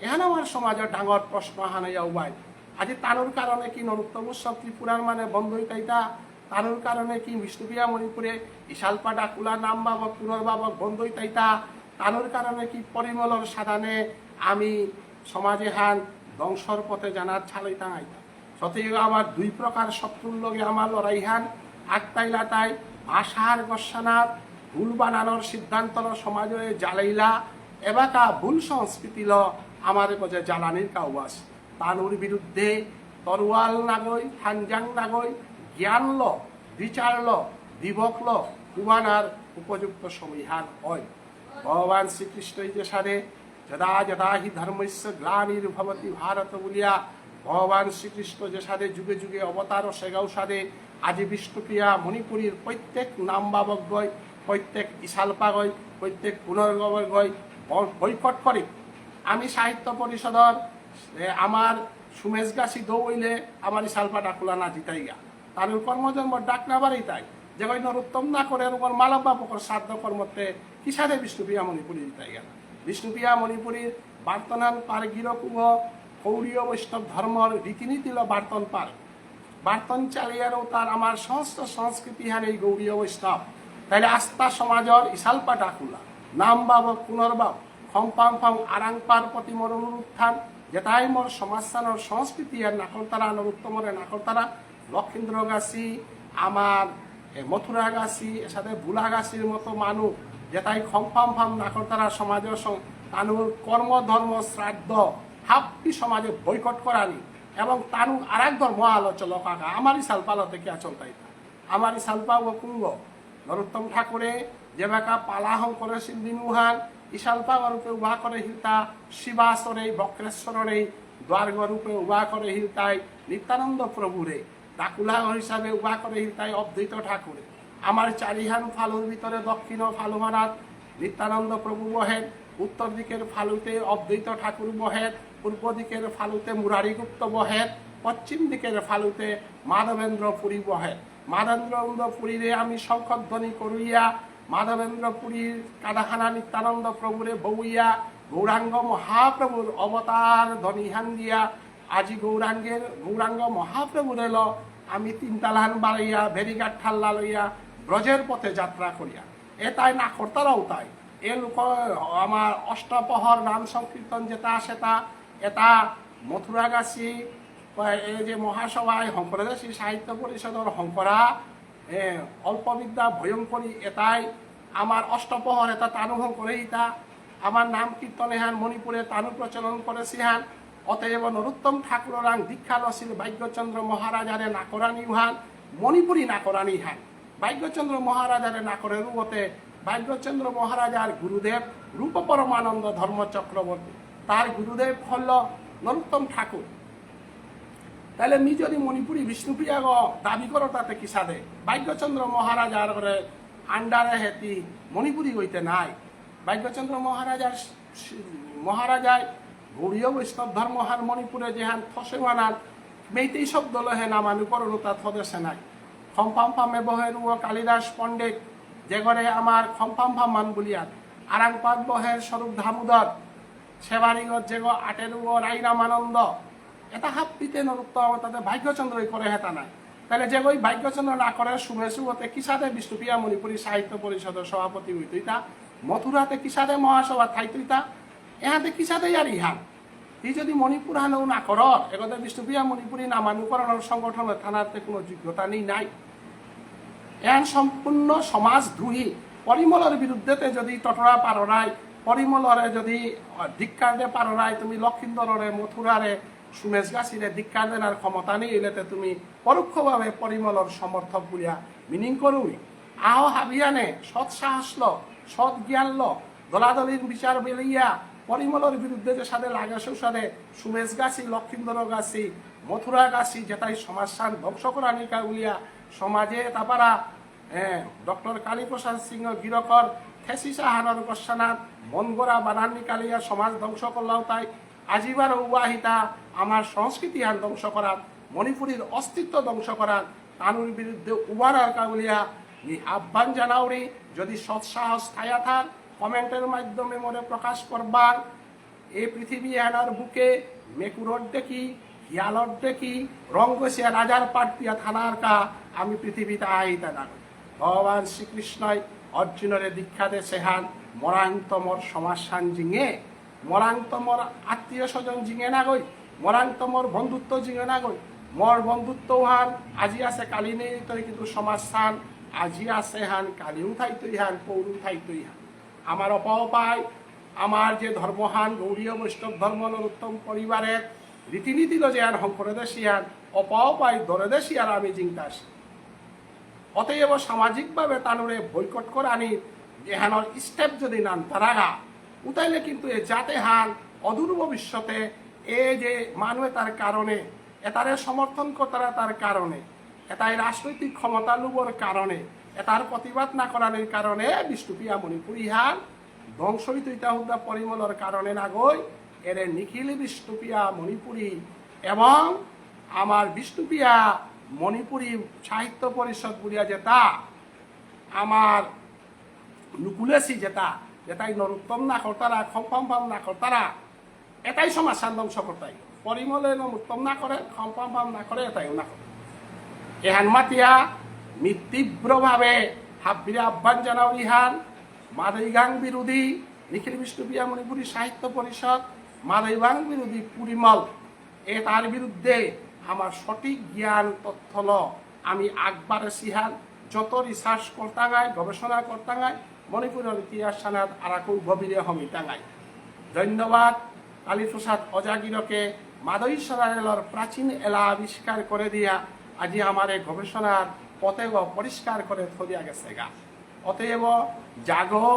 এহান আমার সমাজর ডাঙর প্রশ্ন আহান ইয়া উবাই। আজি তানুর কারণে কি নরোত্তম উৎসব ত্রিপুরার মানে বন্ধ হইতাইতা? তানুর কারণে কি বিষ্ণুপ্রিয়া মণিপুরে ইশালপা ডাকুলা নাম বাবক পুনর্বাবক বন্ধ হইতাইতা? তানুর কারণে কি পরিমলর সাদানে আমি সমাজে হান ধ্বংসর পথে জানার ছালই টাঙাইতা? সতই আমার দুই প্রকার শত্রুর লগে আমার লড়াই হান, আকতাই লাতাই, ভাষার গসানার, ভুল বানানোর সিদ্ধান্ত ল সমাজে জ্বালাইলা, এবাকা ভুল সংস্কৃতি ল আমার গজে জ্বালানির কাউবাস। তানুর বিরুদ্ধে তরোয়াল নাগই, থানজাং নাগই, জ্ঞান ল, বিচার ল, দিবক ল, কুবানার উপযুক্ত সময় হান অয়। ভগবান শ্রীকৃষ্ণই যে সাদে যদা যদা হি ধর্মস্য গ্লানির্ভবতি ভারত বুলিয়া ভগবান শ্রীকৃষ্ণ যে সাদে যুগে যুগে অবতার সেগাও সাদে আজি বিষ্ণুপ্রিয়া মণিপুরীর প্রত্যেক নামবাবকগই, প্রত্যেক ইশালপাগই, প্রত্যেক পুনর্গবগই ব-, বয়কট করে। আমি সাহিত্য পরিষদর, এ, আমার সুমেশ গাছি দৌইলে আমার ইশালপা ডাকুলা না জিতাইগা। তানুর কর্মজন্ম ডাক না বাড়িতাই। যেগই নরোত্তম নাকরের উপর মালব বাপকর শ্রাদ্ধ কর্মতে কিসাদে বিষ্ণুপ্রিয়া মণিপুরী জিতাইগা। বিষ্ণুপ্রিয়া মণিপুরীর বার্তনান পার গিরকুগ গৌড়ীয় বৈষ্ণব ধর্মর রীতিনীতিল বার্তন পার। বার্তন চালিয়ারও তার আমার সমস্ত সংস্কৃতি হান এই গৌড়ীয় বৈষ্ণব। তাইলে আস্থা সমাজর ইশালপা ডাকুলা, নাম বাবক পুনর্বাব, খম্পাং ফাং আরাং পার প্রতি মোর অনুরোধ থান, যেতাই মোর সমাজস্থানর সংস্কৃতি আর নাকলতারা, নরোত্তমরে নাকলতারা, লক্ষীন্দ্র গাছি, আমার এ, মথুরা গাছি, এসাদে বুলা গাছির মতো মানু, যেতাই খম্পাং ফাং নাকলতারা সমাজর সং-, তানুর কর্ম, ধর্ম, শ্রাদ্ধ, হাব্বি সমাজে বয়কট করানি, এবং তানু আরাক ধর্ম আলো চলো কাকা, আমার ইশালপালতে কিয়া চলতাই তা? আমার ইশালপা ও কুঙ্গ, নরোত্তম ঠাকুরে যেবাকা পালা হঙকরেসিল দিনুহান, ইশালপা রূপে উবা করে হিলতা, শিবাসরে, বক্রেশ্বররে, দ্বারগ রূপে উবা করে হিলতাই, নিত্যানন্দ প্রভুরে, ডাকুলা হিসাবে উবা করে হিলতাই অদ্বৈত ঠাকুরে। আমার চারিহান ফালুর ভিতরে দক্ষিণ ফালুহানাত নিত্যানন্দ প্রভু বহেন, উত্তর দিকের ফালুতে অদ্বৈত ঠাকুর বহেন, পূর্ব দিকের ফালুতে মুরারিগুপ্ত বহেন, পশ্চিম দিকের ফালুতে মাধবেন্দ্র পুরী বহেন। মাধবেন্দ্র পুরীরে আমি শঙ্খধ্বনি করুইয়া, মাধবেন্দ্র পুরীর কাদাহানা নিত্যানন্দ প্রভুরে বউইয়া, গৌরাঙ্গ মহাপ্রভুর অবতার ধ্বনিহান দিয়া, আজি গৌরাঙ্গের, গৌরাঙ্গ মহাপ্রভুরে ল, আমি তিনতালহান বাড়াইয়া, ভেরিঘাট ঠাল্লা লইয়া, ব্রজের পথে যাত্রা করিয়া। এতাই নাকরতারাও তাই। এ লোক আমার অষ্টপ্রহর নাম সংকীর্তন যেতা সেতা, এতা মথুরা গাছি, এই যে মহাসভায় হঙকরেসি সাহিত্য পরিষদর হঙকরা, এ, অল্প বিদ্যা ভয়ঙ্করী এতাই আমার অষ্টপ্রহর এতা তানু হঙকরেসিতা, আমার নাম কীর্তন এহান মণিপুরে তানু প্রচলন করেসিহান, অতএব নরোত্তম ঠাকুররাং দীক্ষা লসিল ভাগ্যচন্দ্র মহারাজারে নাকরানিহান, মণিপুরী নাকরানিহান। ভাগ্যচন্দ্র মহারাজারে নাকরের উগতে ভাগ্যচন্দ্র মহারাজার গুরুদেব রূপ পরমানন্দ ধর্ম চক্রবর্তী। তার গুরুদেব হল নরোত্তম ঠাকুর। তাহলে মি যদি মণিপুরী বিষ্ণুপ্রিয়াগ দাবি করো তাতে কিসাদে? ভাগ্যচন্দ্র মহারাজার করে আন্ডারে হেতি মণিপুরী হইতে নাই। ভাগ্যচন্দ্র মহারাজার স-, মহারাজায় গৌড়ীয় বৈষ্ণব ধর্ম হার মণিপুরে যেহান থসে ওয়ানান মেইতেই শব্দ লহে নামানুকরণ তা থদেসে নাই। খম্পাম ফামে বহের ও কালিদাস পণ্ডিত, যেগরে আমার খম্পাম ফামান বুলিয়ার, আরাংপাত বহের স্বরূপ দামোদর, সেবারিগত যেগ আটের ও রাই রামানন্দ, এটা হাপ্পিতে নরুত্তম তাতে ভাগ্যচন্দ্রই করে হেতা নাই। তাহলে যেগই ভাগ্যচন্দ্র না করে সুমেশু হতে কিসাদে বিষ্ণুপ্রিয়া মণিপুরী সাহিত্য পরিষদর সভাপতি হইতইতা, মথুরাতে কিসাদে মহাসভা থাইতইতা, এহাতে কিসাদে ইয়ার ইহান। তি যদি মণিপুর হানও না করর, এগতে বিষ্ণুপ্রিয়া মণিপুরী নামানুকরণর সংগঠন থানাতে কোনো যোগ্যতা নেই নাই। এহান সম্পূর্ণ সমাজদ্রোহী। পরিমলর বিরুদ্ধেতে যদি টটরা পাররাই, পরিমলরে যদি, আহ, ধিক্কার দে পাররাই, তুমি লক্ষিন্দররে, মথুরারে, সুমেশ গাছিরে ধিক্কার দেনার ক্ষমতা নেই, এলেতে তুমি পরোক্ষভাবে পরিমলর সমর্থক বুলিয়া মিনিং করুই। আহ হাবিয়ানে সৎ সাহস ল, সৎ জ্ঞান ল, দলাদলির বিচার বেলিয়া পরিমলর বিরুদ্ধে যে সাদে লাগে সে সাদে সুমেশ গাছি, লক্ষিন্দর গাছি, মথুরা গাছি, যেতাই সমাজহান ধ্বংস করানিকা বুলিয়া সমাজে তাপারা, এ, ডক্টর কালীপ্রসাদ সিংহ গিরকর thesis আহানর গোস্বানাত মনগড়া বানান নিকালিয়া সমাজ ধ্বংস করলাও তাই আজিবার উবাহিতা আমার সংস্কৃতি হান ধ্বংস করাত, মণিপুরীর অস্তিত্ব ধ্বংস করাত, তানুর বিরুদ্ধে উবারার কাউলিয়া নি আহ্বান জানাউরি। যদি সৎসাহস থায়া থার, কমেন্টের মাধ্যমে মোরে প্রকাশ করবার। এই পৃথিবী এনার বুকে মেকুরর ডেকি, হিয়ালর ডেকি, রঙ্গসিয়া রাজার পাট দিয়া থানার কা আমি পৃথিবীতে আইতা না। ভগবান শ্রীকৃষ্ণই অর্জুনরে দীক্ষা দে সেহান মরাং তমর সমাজহান জিঙে, মরাং তমর আত্মীয় স্বজন জিঙে নাগই, মরাং তমর বন্ধুত্ব জিঙে নাগই। মোর বন্ধুত্ব হান আজি আছে কালি নেই তই, কিন্তু সমাজহান আজি আছে হান কালিও থাইতই হান পৌরু থাইতই হান। আমার অপায়, আমার যে ধর্মহান গৌড়ীয় বৈষ্ণব ধর্ম নরোত্তম পরিবারের রীতিনীতিলো যেহান হঙকরেদেসিহান, অপাউপায় দরেদেসিহান আমি জিংতাসি। অতএব সামাজিকভাবে তানুরে বয়কট করানি এহানর স্টেপ যদি নানতারাগা, উতাইলে কিন্তু এ জাতেহান অদূর ভবিষ্যতে এ যে মানু এতার কারণে, এতারে সমর্থন করতারা তার কারণে, এতাই রাজনৈতিক ক্ষমতা লোভর কারণে, এতার প্রতিবাদ না করানির কারণে বিষ্ণুপ্রিয়া মণিপুরীহান ধ্বংস হইতে হইতা হুদ্দা পরিমলর কারণে নাগই, এরে নিখিল বিষ্ণুপ্রিয়া মণিপুরী এবং আমার বিষ্ণুপ্রিয়া মণিপুরী সাহিত্য পরিষদ বুলিয়া যেতা আমার নুকুলেসি যেতা, যেতাই নরোত্তম না করতারা, খম্পাম পাম না করতারা, এতাই সমাজহান ধ্বংস করতাই। পরিমলে নরোত্তম না করে, খম্পাম পাম না করে, এতাইও না করে। এহান মাতিয়া মি তীব্রভাবে হাব্বিরে আহ্বান জানাউরিহান, মাদৈগাং বিরোধী, নিখিল বিষ্ণুপ্রিয়া মণিপুরী সাহিত্য পরিষদ, মাদৈগাং বিরোধী পরিমল, এতার বিরুদ্ধে আমার সঠিক জ্ঞান তথ্যলো আমি আকবারেসিহান, যত রিসার্চ করতাঙাই, গবেষণা করতাঙাই, মণিপুরর ইতিহাস সানাত আরাকু গভীরে হমিতাঙাই। ধন্যবাদ কালীপ্রসাদ ওঝাগিরকে, মাদৈ সরারেলর প্রাচীন এলা আবিষ্কার করে দিয়া আজি আমার এই গবেষণার পথেগ পরিষ্কার করে থদিয়া গেসেগা। অতএব জাগো,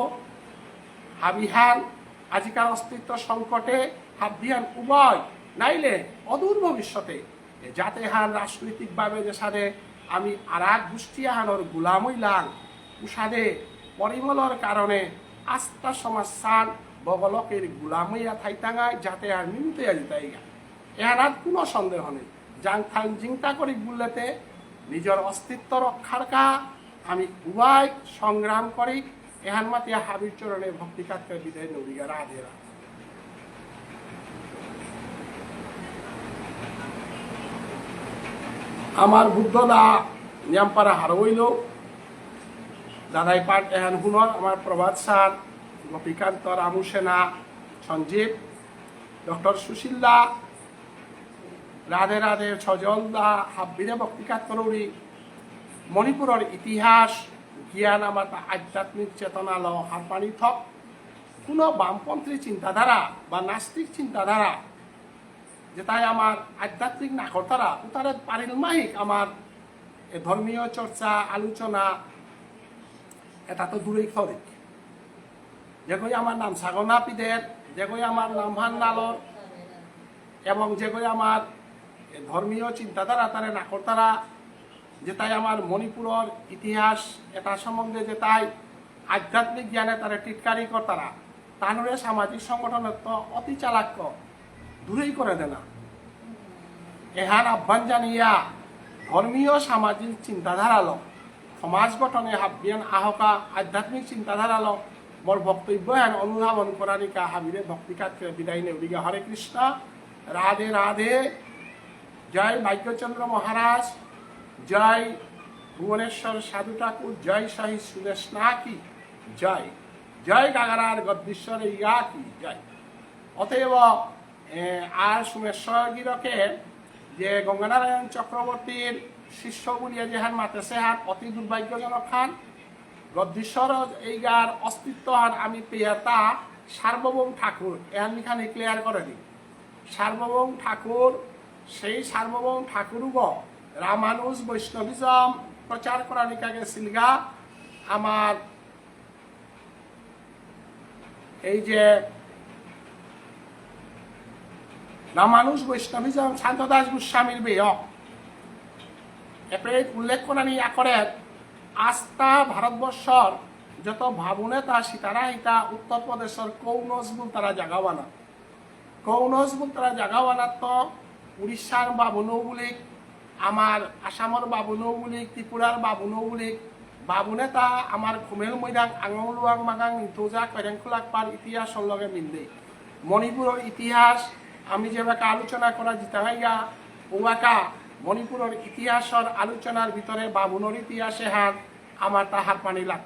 হাবিহান আজিকার অস্তিত্ব সংকটে হাবিহান উভয়, নাইলে অদূর ভবিষ্যতে এ জাতেহান রাজনৈতিকভাবে যেসাদে আমি আরাক গোষ্ঠী আহানর গোলাম হইলাম, উসাদে পরিমলর কারণে আস্তা সমাজহান বগলকের গোলাম হইয়া থাইতাঙাই, জাতেহান মিমিত হইয়া যিতাইগা। এহানাত কোনো সন্দেহ নেই। জাংথাং জিংতা করি বুললেতে নিজের অস্তিত্ব রক্ষার কা আমি উভয় সংগ্রাম করি। এহান মাতিয়া হাবির চরণে ভক্তি কাতকে বিদায় নেউরিগা। রাধে রাধে। আমার বুদ্ধদা নিয়ামপারা হারৌ অইল। দাদাই পাঠ এহান হুনর, আমার প্রভাত স্যার, গোপীকান্ত, রামু সেনা, সঞ্জীব, ডক্টর সুশীল দা, রাধে রাধে, সজল দা, হাব্বিরে ভক্তি কাত করৌরি। মণিপুরর ইতিহাস, জ্ঞান, আমার তা আধ্যাত্মিক চেতনালো হারপানি থক। কোনো বামপন্থী চিন্তাধারা বা নাস্তিক চিন্তাধারা, যেটাই আমার আধ্যাত্মিক না করতারা, উতারে পারিল মাহিক আমার এ ধর্মীয় চর্চা, আলোচনা, এটা তো দূরেই থরিক। যেগই আমার নাম সাগনা পিদের, যেগই আমার নাম হান নালর, এবং যেগই আমার এ ধর্মীয় চিন্তাধারা তারে না করতারা, যেটাই আমার মণিপুরর ইতিহাস এটা সম্বন্ধে যেটাই আধ্যাত্মিক জ্ঞানে তারে টিটকারি করতারা, তানুরে সামাজিক সংগঠনের তো অতি চালাক্য দূরেই করে দেনা। এহান আহ্বান জানিয়া ধর্মীয় সামাজিক চিন্তাধারালো সমাজ গঠনে হাবিয়ান আহকা আধ্যাত্মিক চিন্তাধারালো মোর বক্তব্য এহান অনুধাবন করানিকা হাবিরে ভক্তি কাতকে বিদায় নেউরিগা। হরে কৃষ্ণ, রাধে রাধে। জয় ভাগ্যচন্দ্র মহারাজ, জয় ভুবনেশ্বর সাধু ঠাকুর, জয় শহীদ সুদেষ্ণা কি জয়, জয় গাগারার গদ্দীশ্বর ইয়া কি জয়। অতএব এ, আর সোমেশ্বর গিরকে যে গঙ্গানারায়ণ চক্রবর্তীর শিষ্য বুলিয়া যেহান মাতেসে হান অতি দুর্ভাগ্যজনক হান। গদ্দীশ্বর এইগার অস্তিত্ব হান আমি পেয়াতা সার্বভৌম ঠাকুর এহান এখানে ক্লিয়ার করে দিই। সার্বভৌম ঠাকুর, সেই সার্বভৌম ঠাকুরগ রামানুজ বৈষ্ণবিজম প্রচার করানিকা গেসিলগা আমার এই যে রামানুজ বৈষ্ণবিজম শান্ত দাস গোস্বামীর বেয়ক এপেইত উল্লেখ করানি আকরে আস্তা ভারতবর্ষর যত বামুন এতা সিতারা ইতা উত্তর প্রদেশর কৌনজ বুলতারা জাগাওয়ানা। কৌনজ বুলতারা জাগাওয়ানাত উড়িষ্যার বামুনও বুলিক, আমার আসামর বামুনও বুলিক, ত্রিপুরার বামুনও বুলিক, বামুন এতা আমার খুমেল মৈরাং, আঙলুয়াং মাগাং, নিতৌজা, কৈরাং খুলাকপার ইতিহাসর লগে মিল নেই। মণিপুরর ইতিহাস আমি যেবাকা আলোচনা করা জিতাঙাইয়া, ওবাকা মণিপুরর ইতিহাসর আলোচনার ভিতরে বামুনর ইতিহাসে হান আমার তা হারপানি লাগ।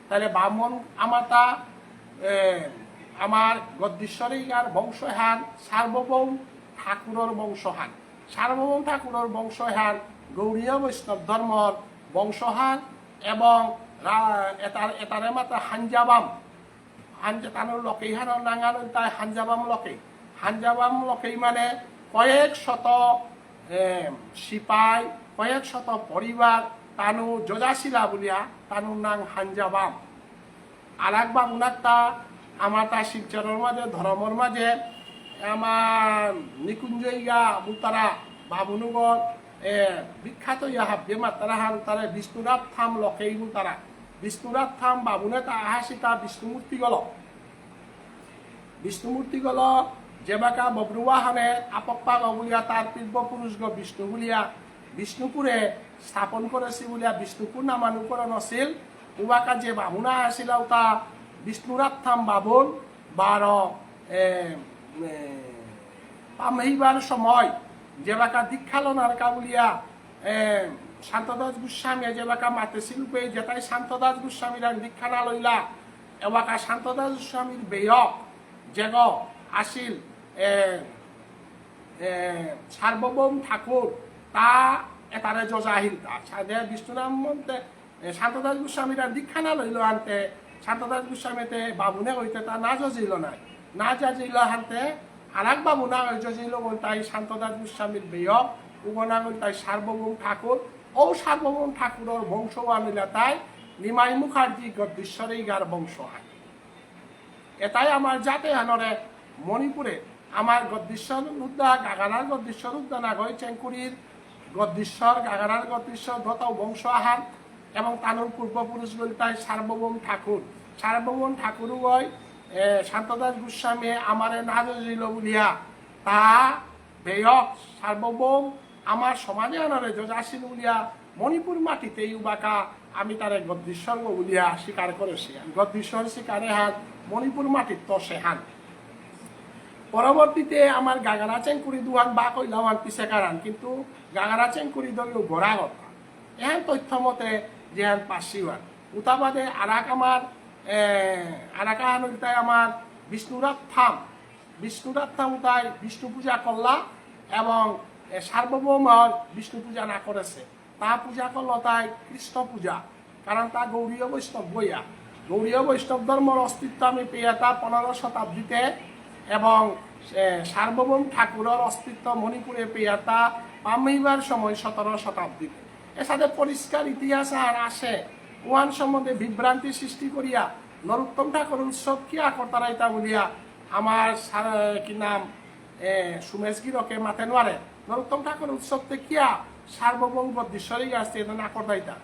তাহলে বামুন আমার তা, এ, আমার গদ্দীশ্বরী আর বংশ হান সার্বভৌম ঠাকুরর বংশ হান। সার্বভৌম ঠাকুরর বংশ হান গৌড়ীয় বৈষ্ণব ধর্মর বংশ হান এবং রা-, এতার, এতারে মাতা হাঞ্জাবাম। হাঞ্জা তানুর লকেই হান নাঙান তাই হাঞ্জাবাম লকেই। হাঞ্জাবাম লকেই মানে কয়েক শত, এ, সিপাই, কয়েক শত পরিবার তানু যজাশিলা বুলিয়া তানুর নাঙ হাঞ্জাবাম। আর এক বামুনাত্তা আমার তা শিলচরর মাঝে, ধর্মর মাঝে, আমার নিকুঞ্জইগা বুলতারা বামুনুগর, এ, বিখ্যাত ইয়া হাব্বে মাতারা হান তারে বিষ্ণুরাত থাম লকেই বুলতারা। বিষ্ণুরাত থাম বামুনে তা আহাসি তা বিষ্ণুমূর্তি গল। বিষ্ণুমূর্তি গল যেবাকা বব্রুবাহনে আপকপা গ বুলিয়া তার পূর্বপুরুষ গ বিষ্ণু বুলিয়া বিষ্ণুপুরে স্থাপন করেসি বুলিয়া বিষ্ণুপুর নামানুকরণ আছিল। উবাকা যে বামুনা আসিল উতা বিষ্ণুরাত থাম বামুন বারো, এ, এ, পামহিবার সময় যেবাকা দীক্ষা লনারকা বুলিয়া, এ, শান্তদাস গোস্বামী যেবাকা মাতেসিল উপে যেতাই শান্তদাস গোস্বামীরাং দীক্ষা না লইলা, এবাকা শান্তদাস গোস্বামীর বেয়ক যেগ আসিল, এ, এ, সার্বভৌম ঠাকুর, তা এতারে যজা আহিল তা। সাদে বিষ্ণুরাম মন্তে, এ, শান্তদাস গোস্বামীরা দীক্ষা না লইল আনতে, শান্তদাস গোস্বামীতে বামুনে হইতে তা না যজিল নাই। না যজিল হানতে, আর এক বামুনা হয়ে যজিল বলতাই শান্তদাস গোস্বামীর বেয়ক, উগনা বলতাই সার্বভৌম ঠাকুর। ও সার্বভৌম ঠাকুরর বংশ আনিলা তাই নিমাই মুখার্জি গদ্দীশ্বরী গার বংশ আন। এতাই আমার জাতে আনরে মণিপুরে আমার গদ্দীশ্বর উদ্দা, গাগারার গদ্দীশ্বর উদ্দা নাগই চেংকুরির গদ্দীশ্বর, গাগারার গদ্দীশ্বর দতাও বংশ আহান এবং তানুর পূর্বপুরুষ গলতাই সার্বভৌম ঠাকুর। সার্বভৌম ঠাকুর গই, এ, শান্তদাস গোস্বামী আমারে না যজিল বুলিয়া তা বেয়ক সার্বভৌম আমার সমাজে আনরে যজাসিল বুলিয়া মণিপুর মাটিতে ইউবাকা আমি তারে গদ্দীশ্বর বুলিয়া স্বীকার করেসি। গদ্দীশ্বর স্বীকারে হান মণিপুর মাটিত তসে হান। পরবর্তীতে আমার গাগারা চেংকুরি দুহান বা কইলাও হান পিছে কারান, কিন্তু গাগারা চেংকুরি দইও গোড়া কথা। এহান তথ্য মতে যেহান পাসিওয়ান। উতাবাদে আরাক আমার, এ, আরাকা হান ইলতাই আমার বিষ্ণুরাত থাম। বিষ্ণুরাত থাম উতাই বিষ্ণু পূজা করলা এবং, এ, সার্বভৌম বিষ্ণু পূজা না করেসে। তা পূজা করল তাই কৃষ্ণ পূজা, কারণ তা গৌড়ীয় বৈষ্ণব বইয়া। গৌড়ীয় বৈষ্ণব ধর্মর অস্তিত্ব আমি পেয়াতা পনেরো শতাব্দীতে এবং, এ, সার্বভৌম ঠাকুরর অস্তিত্ব মণিপুরে পেয়াতা পামহিবার সময় সতেরো শতাব্দীতে। এসাদে পরিষ্কার ইতিহাস আর আসে, ওহান সম্বন্ধে বিভ্রান্তি সৃষ্টি করিয়া নরোত্তম ঠাকুর উৎসব কিয়া করতারাইতা বুলিয়া আমার সার-, কি নাম, এ, সুমেশ গিরকে মাতে নোয়ারে। নরোত্তম ঠাকুর উৎসবতে কিয়া সার্বভৌম গদ্দীশ্বরী আসতে এটা না করতাইতা।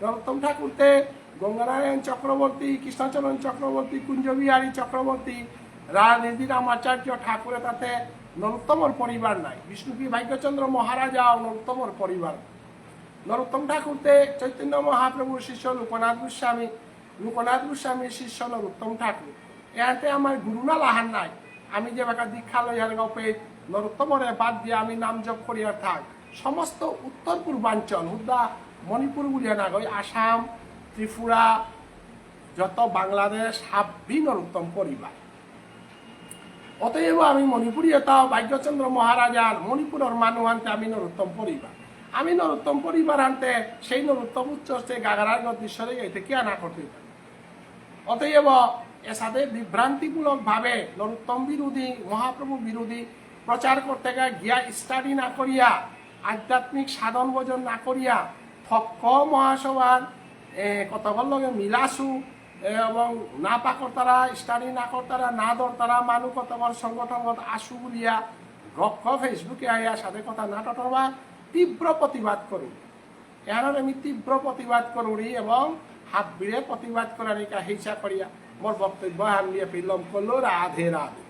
নরোত্তম ঠাকুরতে গঙ্গানারায়ণ চক্রবর্তী, কৃষ্ণচরণ চক্রবর্তী, কুঞ্জবিহারী চক্রবর্তী, রাজনীতি রামাচার্য ঠাকুরে তাতে নরোত্তমর পরিবার নাই। বিষ্ণুপ্রিয় ভাগ্যচন্দ্র মহারাজাও নরোত্তমর পরিবার। নরোত্তম ঠাকুরতে চৈতন্য মহাপ্রভুর শিষ্য লোকনাথ গোস্বামী, লোকনাথ গোস্বামীর শিষ্য নরোত্তম ঠাকুর। এহাতে আমার গুরু না লাহান নাই। আমি যে বাকা দীক্ষা লইয়ার গপে নরোত্তমরে বাদ দিয়ে আমি নাম জপ করিয়ার থাক। সমস্ত উত্তর পূর্বাঞ্চল, হুদ্দা মণিপুর বুলিয়া না গই, আসাম, ত্রিপুরা, যত বাংলাদেশ, হাব্বি নরোত্তম পরিবার। অতএব আমি মণিপুরী এতাও ভাগ্যচন্দ্র মহারাজার মণিপুরর মানু আনতে আমি নরোত্তম পরিবার। আমি নরোত্তম পরিবার আনতে সেই নরোত্তম উচ্চস্থে গাগারার গদ্দীশ্বরে এতে কি আনা করতে পারি? অতএব এসাদে বিভ্রান্তিমূলক ভাবে নরোত্তম বিরোধী, মহাপ্রভু বিরোধী প্রচার করতে গিয়া গিয়া স্টাডি না করিয়া, আধ্যাত্মিক সাধন ভজন না করিয়া, থক্ক মহাসভার, এ, কতকর লগে মিলাসু, এ, এবং না পাকরতারা, স্টাডি না করতারা, না দরতারা, মানু কতকর সংগঠনগত আসু বুলিয়া, গক্ক Facebook-এ আইয়া সাদে কথা না টটরবা, তীব্র প্রতিবাদ করুরি। এহানর আমি তীব্র প্রতিবাদ করুরি এবং হাব্বিরে প্রতিবাদ করানিকা হিংসা করিয়া মোর বক্তব্য হান নিয়ে পিলম করলো। রাধে রাধে।